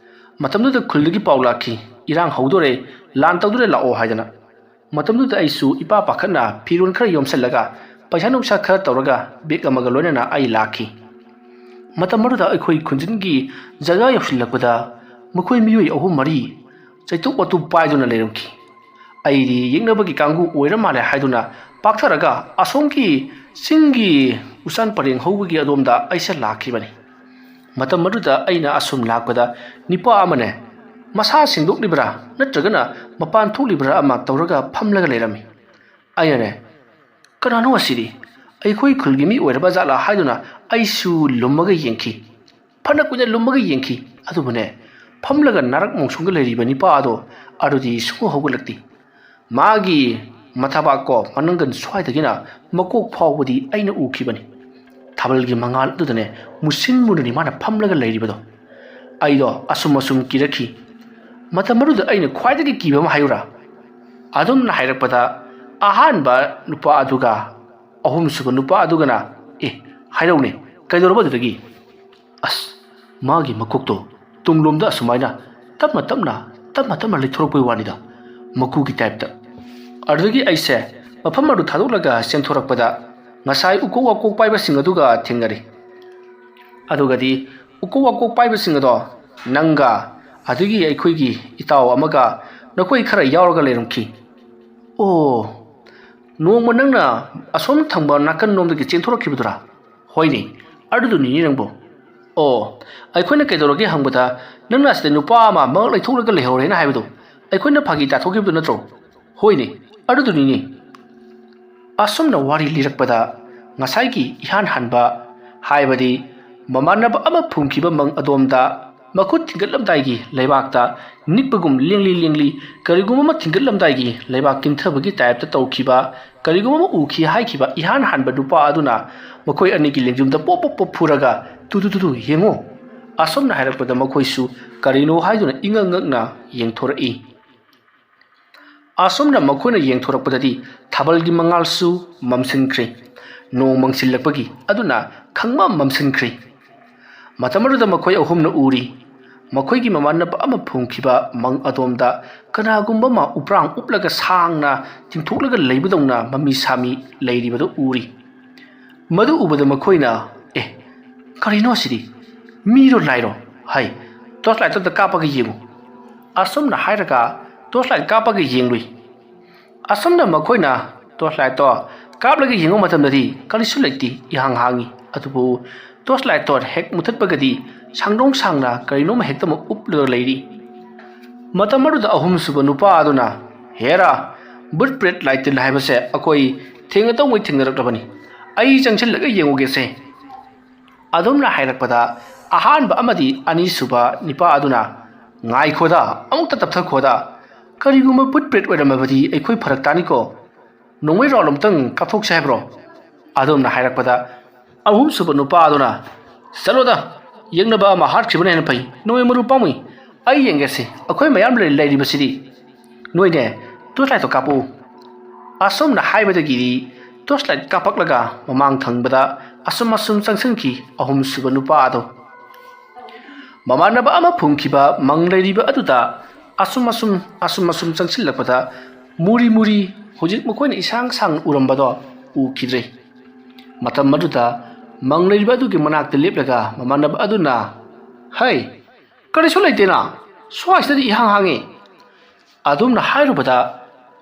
ꯃꯇꯝꯗꯨꯗ ꯈꯨꯜꯗꯒꯤ ꯄꯥꯎ ꯂꯥꯛꯈꯤ, 'ꯏꯔꯥꯡ ꯍꯧꯗꯣꯔꯦ, ꯂꯥꯟ ꯇꯧꯗꯣꯔꯦ ꯂꯥꯛꯑꯣ' ꯍꯥꯏꯗꯅ꯫ ꯃꯇꯝꯗꯨꯗ ꯑꯩꯁꯨ ꯏꯄꯥ ꯄꯥꯈꯠꯅ ꯐꯤꯔꯣꯜ ꯈꯔ ꯌꯣꯝꯁꯤꯜꯂꯒ, ꯄꯩꯁꯥ ꯅꯨꯡꯁꯥ ꯈꯔ ꯇꯧꯔꯒ ꯕꯦꯒ ꯑꯃꯒ ꯂꯣꯏꯅꯅ ꯑꯩ ꯂꯥꯛꯈꯤ꯫ ꯃꯇꯝ ꯑꯗꯨꯗ ꯑꯩꯈꯣꯏ ꯈꯨꯟꯖꯤꯟꯒꯤ ꯖꯒꯥ ꯌꯧꯁꯤꯜꯂꯛꯄꯗ ꯃꯈꯣꯏ ꯃꯤꯑꯣꯏ ꯑꯍꯨꯝ ꯃꯔꯤ ꯆꯩꯇꯨꯞ ꯋꯥꯇꯨꯞ ꯄꯥꯏꯗꯨꯅ ꯂꯩꯔꯝꯈꯤ꯫ ꯑꯩꯗꯤ ꯌꯦꯛꯅꯕꯒꯤ ꯀꯥꯡꯕꯨ ꯑꯣꯏꯔ ꯃꯥꯜꯂꯦ ꯍꯥꯏꯗꯨꯅ ꯄꯥꯛꯊꯔꯒ ꯑꯁꯣꯝꯒꯤ ꯆꯤꯡꯒꯤ ꯎꯆꯥꯟ ꯄꯔꯦꯡ ꯍꯧꯕꯒꯤ ꯑꯗꯣꯝꯗ ꯑꯩꯁꯦ ꯂꯥꯛꯈꯤꯕꯅꯤ꯫ ꯃꯇꯝ ꯑꯗꯨꯗ ꯑꯩꯅ ꯑꯁꯨꯝ ꯂꯥꯛꯄꯗ ꯅꯤꯄꯥ ꯑꯃꯅꯦ, ꯃꯁꯥ ꯁꯦꯡꯗꯣꯛꯂꯤꯕ꯭ꯔꯥ ꯅꯠꯇ꯭ꯔꯒꯅ ꯃꯄꯥꯟ ꯊꯣꯛꯂꯤꯕ꯭ꯔꯥ ꯑꯃ ꯇꯧꯔꯒ ꯐꯝꯂꯒ ꯂꯩꯔꯝꯃꯤ꯫ ꯑꯩꯅꯅꯦ, "ꯀꯅꯥꯅꯣ ꯑꯁꯤꯗꯤ? ꯑꯩꯈꯣꯏ ꯈꯨꯜꯒꯤ ꯃꯤ ꯑꯣꯏꯔꯕ ꯖꯥꯠꯂꯥ?" ꯍꯥꯏꯗꯨꯅ ꯑꯩꯁꯨ ꯂꯨꯝꯃꯒ ꯌꯦꯡꯈꯤ꯫ ꯐꯅ ꯀꯨꯏꯅ ꯂꯨꯝꯃꯒ ꯌꯦꯡꯈꯤ꯫ ꯑꯗꯨꯕꯨꯅꯦ, ꯐꯝꯂꯒ ꯅꯥꯔꯛ ꯃꯣꯡꯁꯣꯡꯒ ꯂꯩꯔꯤꯕ ꯅꯤꯄꯥ ꯑꯗꯣ ꯑꯗꯨꯗꯤ ꯁꯨꯡꯍꯧ ꯍꯧꯒꯠꯂꯛꯇꯦ꯫ ꯃꯥꯒꯤ ꯃꯊꯕꯥꯛ ꯀꯣ ꯃꯅꯪꯒꯟ ꯁ꯭ꯋꯥꯏꯗꯒꯤꯅ ꯃꯀꯣꯛ ꯐꯥꯎꯕꯗꯤ ꯑꯩꯅ ꯎꯈꯤꯕꯅꯤ꯫ ꯊꯥꯕꯜꯒꯤ ꯃꯉꯥꯜ ꯑꯗꯨꯗꯅꯦ ꯃꯨꯁꯤꯟ ꯃꯨꯅꯅꯤ ꯃꯥꯅ ꯐꯝꯂꯒ ꯂꯩꯔꯤꯕꯗꯣ꯫ ꯑꯩꯗꯣ ꯑꯁꯨꯝ ꯑꯁꯨꯝ ꯀꯤꯔꯛꯈꯤ꯫ ꯃꯇꯝ ꯑꯗꯨꯗ ꯑꯩꯅ ꯈ꯭ꯋꯥꯏꯗꯒꯤ ꯀꯤꯕ ꯑꯃ ꯍꯥꯏꯌꯨꯔꯥ? ꯑꯗꯨꯝꯅ ꯍꯥꯏꯔꯛꯄꯗ ꯑꯍꯥꯟꯕ ꯅꯨꯄꯥ ꯑꯗꯨꯒ ꯑꯍꯨꯝꯁꯨꯕ ꯅꯨꯄꯥ ꯑꯗꯨꯒꯅ, "ꯑꯦ, ꯍꯥꯏꯔꯧꯅꯦ, ꯀꯩꯗꯧꯔꯕ ꯑꯗꯨꯗꯒꯤ?" "ꯑꯁ, ꯃꯥꯒꯤ ꯃꯀꯣꯛꯇꯣ ꯇꯨꯡꯂꯣꯝꯗ ꯑꯁꯨꯃꯥꯏꯅ ꯇꯞꯅ ꯇꯞꯅ, ꯇꯞꯅ ꯇꯞꯅ ꯂꯩꯊꯣꯔꯛꯄꯩ ꯋꯥꯅꯤꯗ, ꯃꯀꯨꯒꯤ type ꯇ꯫ ꯑꯗꯨꯗꯒꯤ ꯑꯩꯁꯦ ꯃꯐꯝ ꯑꯗꯨ ꯊꯥꯗꯣꯛꯂꯒ ꯆꯦꯟꯊꯣꯔꯛꯄꯗ, ꯉꯁꯥꯏ ꯎꯀꯣꯛ ꯋꯥꯀꯣꯛ ꯄꯥꯏꯕꯁꯤꯡ ꯑꯗꯨꯒ ꯊꯦꯡꯅꯔꯦ꯫ ꯑꯗꯨꯒꯗꯤ ꯎꯀꯣꯛ ꯋꯥꯀꯣꯛ ꯄꯥꯏꯕꯁꯤꯡ ꯑꯗꯣ ꯅꯪꯒ, ꯑꯗꯨꯒꯤ ꯑꯩꯈꯣꯏꯒꯤ ꯏꯇꯥꯎ ꯑꯃꯒ, ꯅꯈꯣꯏ ꯈꯔ ꯌꯥꯎꯔꯒ ꯂꯩꯔꯝꯈꯤ꯫ "ꯑꯣ, ꯅꯣꯡꯃ ꯅꯪꯅ ꯑꯁꯣꯝ ꯊꯪꯕ ꯅꯥꯀꯟꯂꯣꯝꯗꯒꯤ ꯆꯦꯟꯊꯣꯔꯛꯈꯤꯕꯗꯨꯔꯥ?" "ꯍꯣꯏꯅꯦ, ꯑꯗꯨꯗꯨꯅꯤꯅꯦ ꯅꯪꯕꯨ꯫" "ꯑꯣ, ꯑꯩꯈꯣꯏꯅ ꯀꯩꯗꯧꯔꯒꯦ ꯍꯪꯕꯗ, ꯅꯪꯅ ꯑꯁꯤꯗ ꯅꯨꯄꯥ ꯑꯃ ꯃꯉꯛ ꯂꯩꯊꯣꯛꯂꯒ ꯂꯩꯍꯧꯔꯦꯅ ꯍꯥꯏꯕꯗꯣ ꯑꯩꯈꯣꯏꯅ ꯐꯥꯒꯤ ꯇꯥꯊꯣꯛꯈꯤꯕꯗꯨ ꯅꯠꯇ꯭ꯔꯣ?" "ꯍꯣꯏꯅꯦ, ꯑꯗꯨꯗꯨꯅꯤꯅꯦ꯫" ꯑꯁꯨꯝꯅ ꯋꯥꯔꯤ ꯂꯤꯔꯛꯄꯗ, ꯉꯁꯥꯏꯒꯤ ꯏꯍꯥꯟ ꯍꯥꯟꯕ, ꯍꯥꯏꯕꯗꯤ ꯃꯃꯥꯟꯅꯕ ꯑꯃ ꯐꯨꯝꯈꯤꯕ ꯃꯪ ꯑꯗꯣꯝꯗ ꯃꯈꯨꯠ ꯊꯤꯡꯒꯠꯂꯝꯗꯥꯏꯒꯤ ꯂꯩꯕꯥꯛꯇ ꯅꯤꯛꯄꯒꯨꯝ ꯂꯦꯡꯂꯤ ꯂꯦꯡꯂꯤ ꯀꯔꯤꯒꯨꯝꯕ ꯑꯃ ꯊꯤꯡꯒꯠꯂꯝꯗꯥꯏꯒꯤ ꯂꯩꯕꯥꯛ ꯀꯤꯟꯊꯕꯒꯤ type ꯇ ꯇꯧꯈꯤꯕ ꯀꯔꯤꯒꯨꯝꯕ ꯑꯃ ꯎꯈꯤ ꯍꯥꯏꯈꯤꯕ ꯏꯍꯥꯟ ꯍꯥꯟꯕ ꯅꯨꯄꯥ ꯑꯗꯨꯅ ꯃꯈꯣꯏ ꯑꯅꯤꯒꯤ ꯂꯦꯡꯖꯨꯝꯗ ꯄꯣꯞ ꯄꯣꯞ ꯄꯣꯞ ꯐꯨꯔꯒ, "ꯇꯨ ꯇꯨ ꯇꯨ ꯇꯨ, ꯌꯦꯡꯉꯨ꯫" ꯑꯁꯨꯝꯅ ꯍꯥꯏꯔꯛꯄꯗ ꯃꯈꯣꯏꯁꯨ ꯀꯔꯤꯅꯣ ꯍꯥꯏꯗꯨꯅ ꯏꯉꯛ ꯉꯛꯅ ꯌꯦꯡꯊꯣꯔꯛꯏ꯫ ꯑꯁꯨꯝꯅ ꯃꯈꯣꯏꯅ ꯌꯦꯡꯊꯣꯔꯛꯄꯗꯗꯤ ꯊꯥꯕꯜꯒꯤ ꯃꯉꯥꯜꯁꯨ ꯃꯝꯁꯤꯟꯈ꯭ꯔꯦ꯫ ꯅꯣꯡ ꯃꯪꯁꯤꯜꯂꯛꯄꯒꯤ ꯑꯗꯨꯅ ꯈꯪꯃꯝ ꯃꯝꯁꯤꯟꯈ꯭ꯔꯦ꯫ ꯃꯇꯝ ꯑꯗꯨꯗ ꯃꯈꯣꯏ ꯑꯍꯨꯝꯅ ꯎꯔꯤ, ꯃꯈꯣꯏꯒꯤ ꯃꯃꯥꯟꯅꯕ ꯑꯃ ꯐꯨꯝꯈꯤꯕ ꯃꯪ ꯑꯗꯣꯝꯗ ꯀꯅꯥꯒꯨꯝꯕ ꯑꯃ ꯎꯄ꯭ꯔꯥꯡ ꯎꯞꯂꯒ ꯁꯥꯡꯅ ꯇꯤꯡꯊꯣꯛꯂꯒ ꯂꯩꯕꯗꯧꯅ ꯃꯃꯤ ꯁꯥꯃꯤ ꯂꯩꯔꯤꯕꯗꯨ ꯎꯔꯤ꯫ ꯃꯗꯨ ꯎꯕꯗ ꯃꯈꯣꯏꯅ, "ꯑꯦ, ꯀꯔꯤꯅꯣ ꯑꯁꯤꯗꯤ? ꯃꯤꯔꯣ ꯂꯥꯏꯔꯣ? ꯍꯩ, torch light ꯑꯝꯇ ꯀꯥꯞꯄꯒ ꯌꯦꯡꯉꯨ꯫" ꯑꯁꯨꯝꯅ ꯍꯥꯏꯔꯒ torch light ꯀꯥꯞꯄꯒ ꯌꯦꯡꯂꯨꯏ꯫ ꯑꯁꯨꯝꯅ ꯃꯈꯣꯏꯅ torch light ꯇꯣ ꯀꯥꯞꯂꯒ ꯌꯦꯡꯕ ꯃꯇꯝꯗꯗꯤ ꯀꯔꯤꯁꯨ ꯂꯩꯇꯦ, ꯏꯍꯥꯡ ꯍꯥꯡꯉꯤ꯫ ꯑꯗꯨꯕꯨ torch light ꯇꯣ ꯍꯦꯛ ꯃꯨꯊꯠꯄꯒꯗꯤ ꯁꯥꯡꯗꯣꯡ ꯁꯥꯡꯅ ꯀꯔꯤꯅꯣꯝ ꯍꯦꯛꯇꯃꯛ ꯎꯞꯂꯒ ꯂꯩꯔꯤ꯫ ꯃꯇꯝ ꯑꯗꯨꯗ ꯑꯍꯨꯝꯁꯨꯕ ꯅꯨꯄꯥ ꯑꯗꯨꯅ, "ꯍꯦꯔꯥ, ꯕꯨꯠ ꯄ꯭ꯔꯦꯠ ꯂꯥꯏꯇꯤꯟ ꯍꯥꯏꯕꯁꯦ ꯑꯩꯈꯣꯏ ꯊꯦꯡꯅꯗꯧꯉꯩ ꯊꯦꯡꯅꯔꯛꯂꯕꯅꯤ꯫ ꯑꯩ ꯆꯪꯁꯤꯜꯂꯒ ꯌꯦꯡꯉꯨꯒꯦꯁꯦ꯫" ꯑꯗꯨꯝꯅ ꯍꯥꯏꯔꯛꯄꯗ, ꯑꯍꯥꯟꯕ ꯑꯃꯗꯤ ꯑꯅꯤꯁꯨꯕ ꯅꯤꯄꯥ ꯑꯗꯨꯅ, "ꯉꯥꯏꯈꯣꯗ, ꯑꯃꯨꯛꯇ ꯇꯞꯊꯈꯣꯗ, ꯀꯔꯤꯒꯨꯝꯕ ꯕꯨꯠ ꯄ꯭ꯔꯦꯠ ꯑꯣꯏꯔꯝꯃꯕꯗꯤ ꯑꯩꯈꯣꯏ ꯐꯔꯛ ꯇꯥꯅꯤꯀꯣ꯫ ꯅꯣꯡꯃꯩ round ꯑꯃꯇꯪ ꯀꯥꯞꯊꯣꯛꯁꯦ ꯍꯥꯏꯕ꯭ꯔꯣ?" ꯑꯗꯨꯝꯅ ꯍꯥꯏꯔꯛꯄꯗ, ꯑꯍꯨꯝꯁꯨꯕ ꯅꯨꯄꯥ ꯑꯗꯨꯅ, "ꯆꯠꯂꯣꯗ, ꯌꯦꯛꯅꯕ ꯑꯃ ꯍꯥꯠꯈꯤꯕꯅ ꯍꯦꯟꯅ ꯐꯩ, ꯅꯣꯡꯃꯩ ꯃꯔꯨ ꯄꯥꯝꯃꯨꯏ꯫ ꯑꯩ ꯌꯦꯡꯒꯦꯁꯦ, ꯑꯩꯈꯣꯏ ꯃꯌꯥꯝ ꯂꯩ-, ꯂꯩꯔꯤꯕꯁꯤꯗꯤ꯫ ꯅꯣꯏꯅꯦ, torch light ꯇꯣ ꯀꯥꯞꯄꯛꯎ꯫" ꯑꯁꯨꯝꯅ ꯍꯥꯏꯕꯗꯒꯤꯗꯤ torch light ꯀꯥꯞꯄꯛꯂꯒ ꯃꯃꯥꯡ ꯊꯪꯕꯗ ꯑꯁꯨꯝ ꯑꯁꯨꯝ ꯆꯪꯁꯤꯟꯈꯤ ꯑꯍꯨꯝꯁꯨꯕ ꯅꯨꯄꯥ ꯑꯗꯣ꯫ ꯃꯃꯥꯟꯅꯕ ꯑꯃ ꯐꯨꯝꯈꯤꯕ ꯃꯪ ꯂꯩꯔꯤꯕ ꯑꯗꯨꯗ ꯑꯁꯨꯝ ꯑꯁꯨꯝ ꯑꯁꯨꯝ ꯑꯁꯨꯝ ꯆꯪꯁꯤꯜꯂꯛꯄꯗ ꯃꯨꯔꯤ ꯃꯨꯔꯤ ꯍꯧꯖꯤꯛ ꯃꯈꯣꯏꯅ ꯏꯁꯥꯡ ꯁꯥꯡꯅ ꯎꯔꯝꯕꯗꯣ ꯎꯈꯤꯗ꯭ꯔꯦ꯫ ꯃꯇꯝ ꯑꯗꯨꯗ ꯃꯪ ꯂꯩꯔꯤꯕ ꯑꯗꯨꯒꯤ ꯃꯅꯥꯛꯇ ꯂꯦꯞꯂꯒ ꯃꯃꯥꯟꯅꯕ ꯑꯗꯨꯅ, "ꯍꯩ, ꯀꯔꯤꯁꯨ ꯂꯩꯇꯦꯅ, ꯁ꯭ꯋꯥꯏꯁꯤꯗꯗꯤ ꯏꯍꯥꯡ ꯍꯥꯡꯉꯤ"꯫ ꯑꯗꯨꯝꯅ ꯍꯥꯏꯔꯨꯕꯗ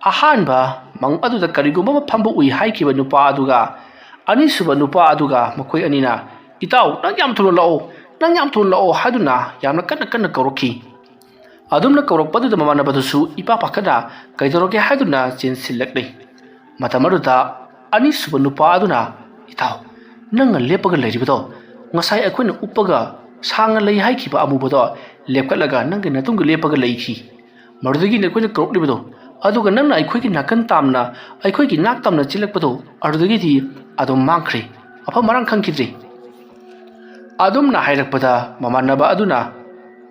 ꯑꯍꯥꯟꯕ ꯃꯪ ꯑꯗꯨꯗ ꯀꯔꯤꯒꯨꯝꯕ ꯑꯃ ꯐꯝꯕ ꯎꯏ ꯍꯥꯏꯈꯤꯕ ꯅꯨꯄꯥ ꯑꯗꯨꯒ ꯑꯅꯤꯁꯨꯕ ꯅꯨꯄꯥ ꯑꯗꯨꯒ ꯃꯈꯣꯏ ꯑꯅꯤꯅ, "ꯏꯇꯥꯎ, ꯅꯪ ꯌꯥꯝ ꯊꯨꯅ ꯂꯥꯛꯑꯣ, ꯅꯪ ꯌꯥꯝ ꯊꯨꯅ ꯂꯥꯛꯑꯣ" ꯍꯥꯏꯗꯨꯅ ꯌꯥꯝꯅ ꯀꯟꯅ ꯀꯟꯅ ꯀꯧꯔꯛꯈꯤ꯫ ꯑꯗꯨꯝꯅ ꯀꯧꯔꯛꯄꯗꯨꯗ ꯃꯃꯥꯟꯅꯕꯗꯨꯁꯨ ꯏꯄꯥ ꯄꯥꯈꯠꯅ ꯀꯩꯗꯧꯔꯒꯦ ꯍꯥꯏꯗꯨꯅ ꯆꯦꯟꯁꯤꯜꯂꯛꯂꯤ꯫ ꯃꯇꯝ ꯑꯗꯨꯗ ꯑꯅꯤꯁꯨꯕ ꯅꯨꯄꯥ ꯑꯗꯨꯅ, "ꯏꯇꯥꯎ, ꯅꯪꯅ ꯂꯦꯞꯄꯒ ꯂꯩꯔꯤꯕꯗꯣ ꯉꯁꯥꯏ ꯑꯩꯈꯣꯏꯅ ꯎꯞꯄꯒ ꯁꯥꯡꯅ ꯂꯩ ꯍꯥꯏꯈꯤꯕ ꯑꯃꯨꯕꯗꯣ ꯂꯦꯞꯈꯠꯂꯒ ꯅꯪꯒꯤ ꯅꯇꯨꯡꯗ ꯂꯦꯞꯄꯒ ꯂꯩꯈꯤ꯫ ꯃꯗꯨꯗꯒꯤꯅꯤ ꯑꯩꯈꯣꯏꯅ ꯀꯧꯔꯛꯂꯤꯕꯗꯣ, ꯑꯗꯨꯒ ꯅꯪꯅ ꯑꯩꯈꯣꯏꯒꯤ ꯅꯥꯀꯟ ꯇꯥꯝꯅ, ꯑꯩꯈꯣꯏꯒꯤ ꯅꯥꯛ ꯇꯥꯝꯅ ꯆꯦꯜꯂꯛꯄꯗꯣ, ꯑꯗꯨꯗꯒꯤꯗꯤ ꯑꯗꯨꯝ ꯃꯥꯡꯈ꯭ꯔꯦ, ꯃꯐꯝ ꯃꯔꯥꯡ ꯈꯪꯈꯤꯗ꯭ꯔꯦ"꯫ ꯑꯗꯨꯝꯅ ꯍꯥꯏꯔꯛꯄꯗ ꯃꯃꯥꯟꯅꯕ ꯑꯗꯨꯅ,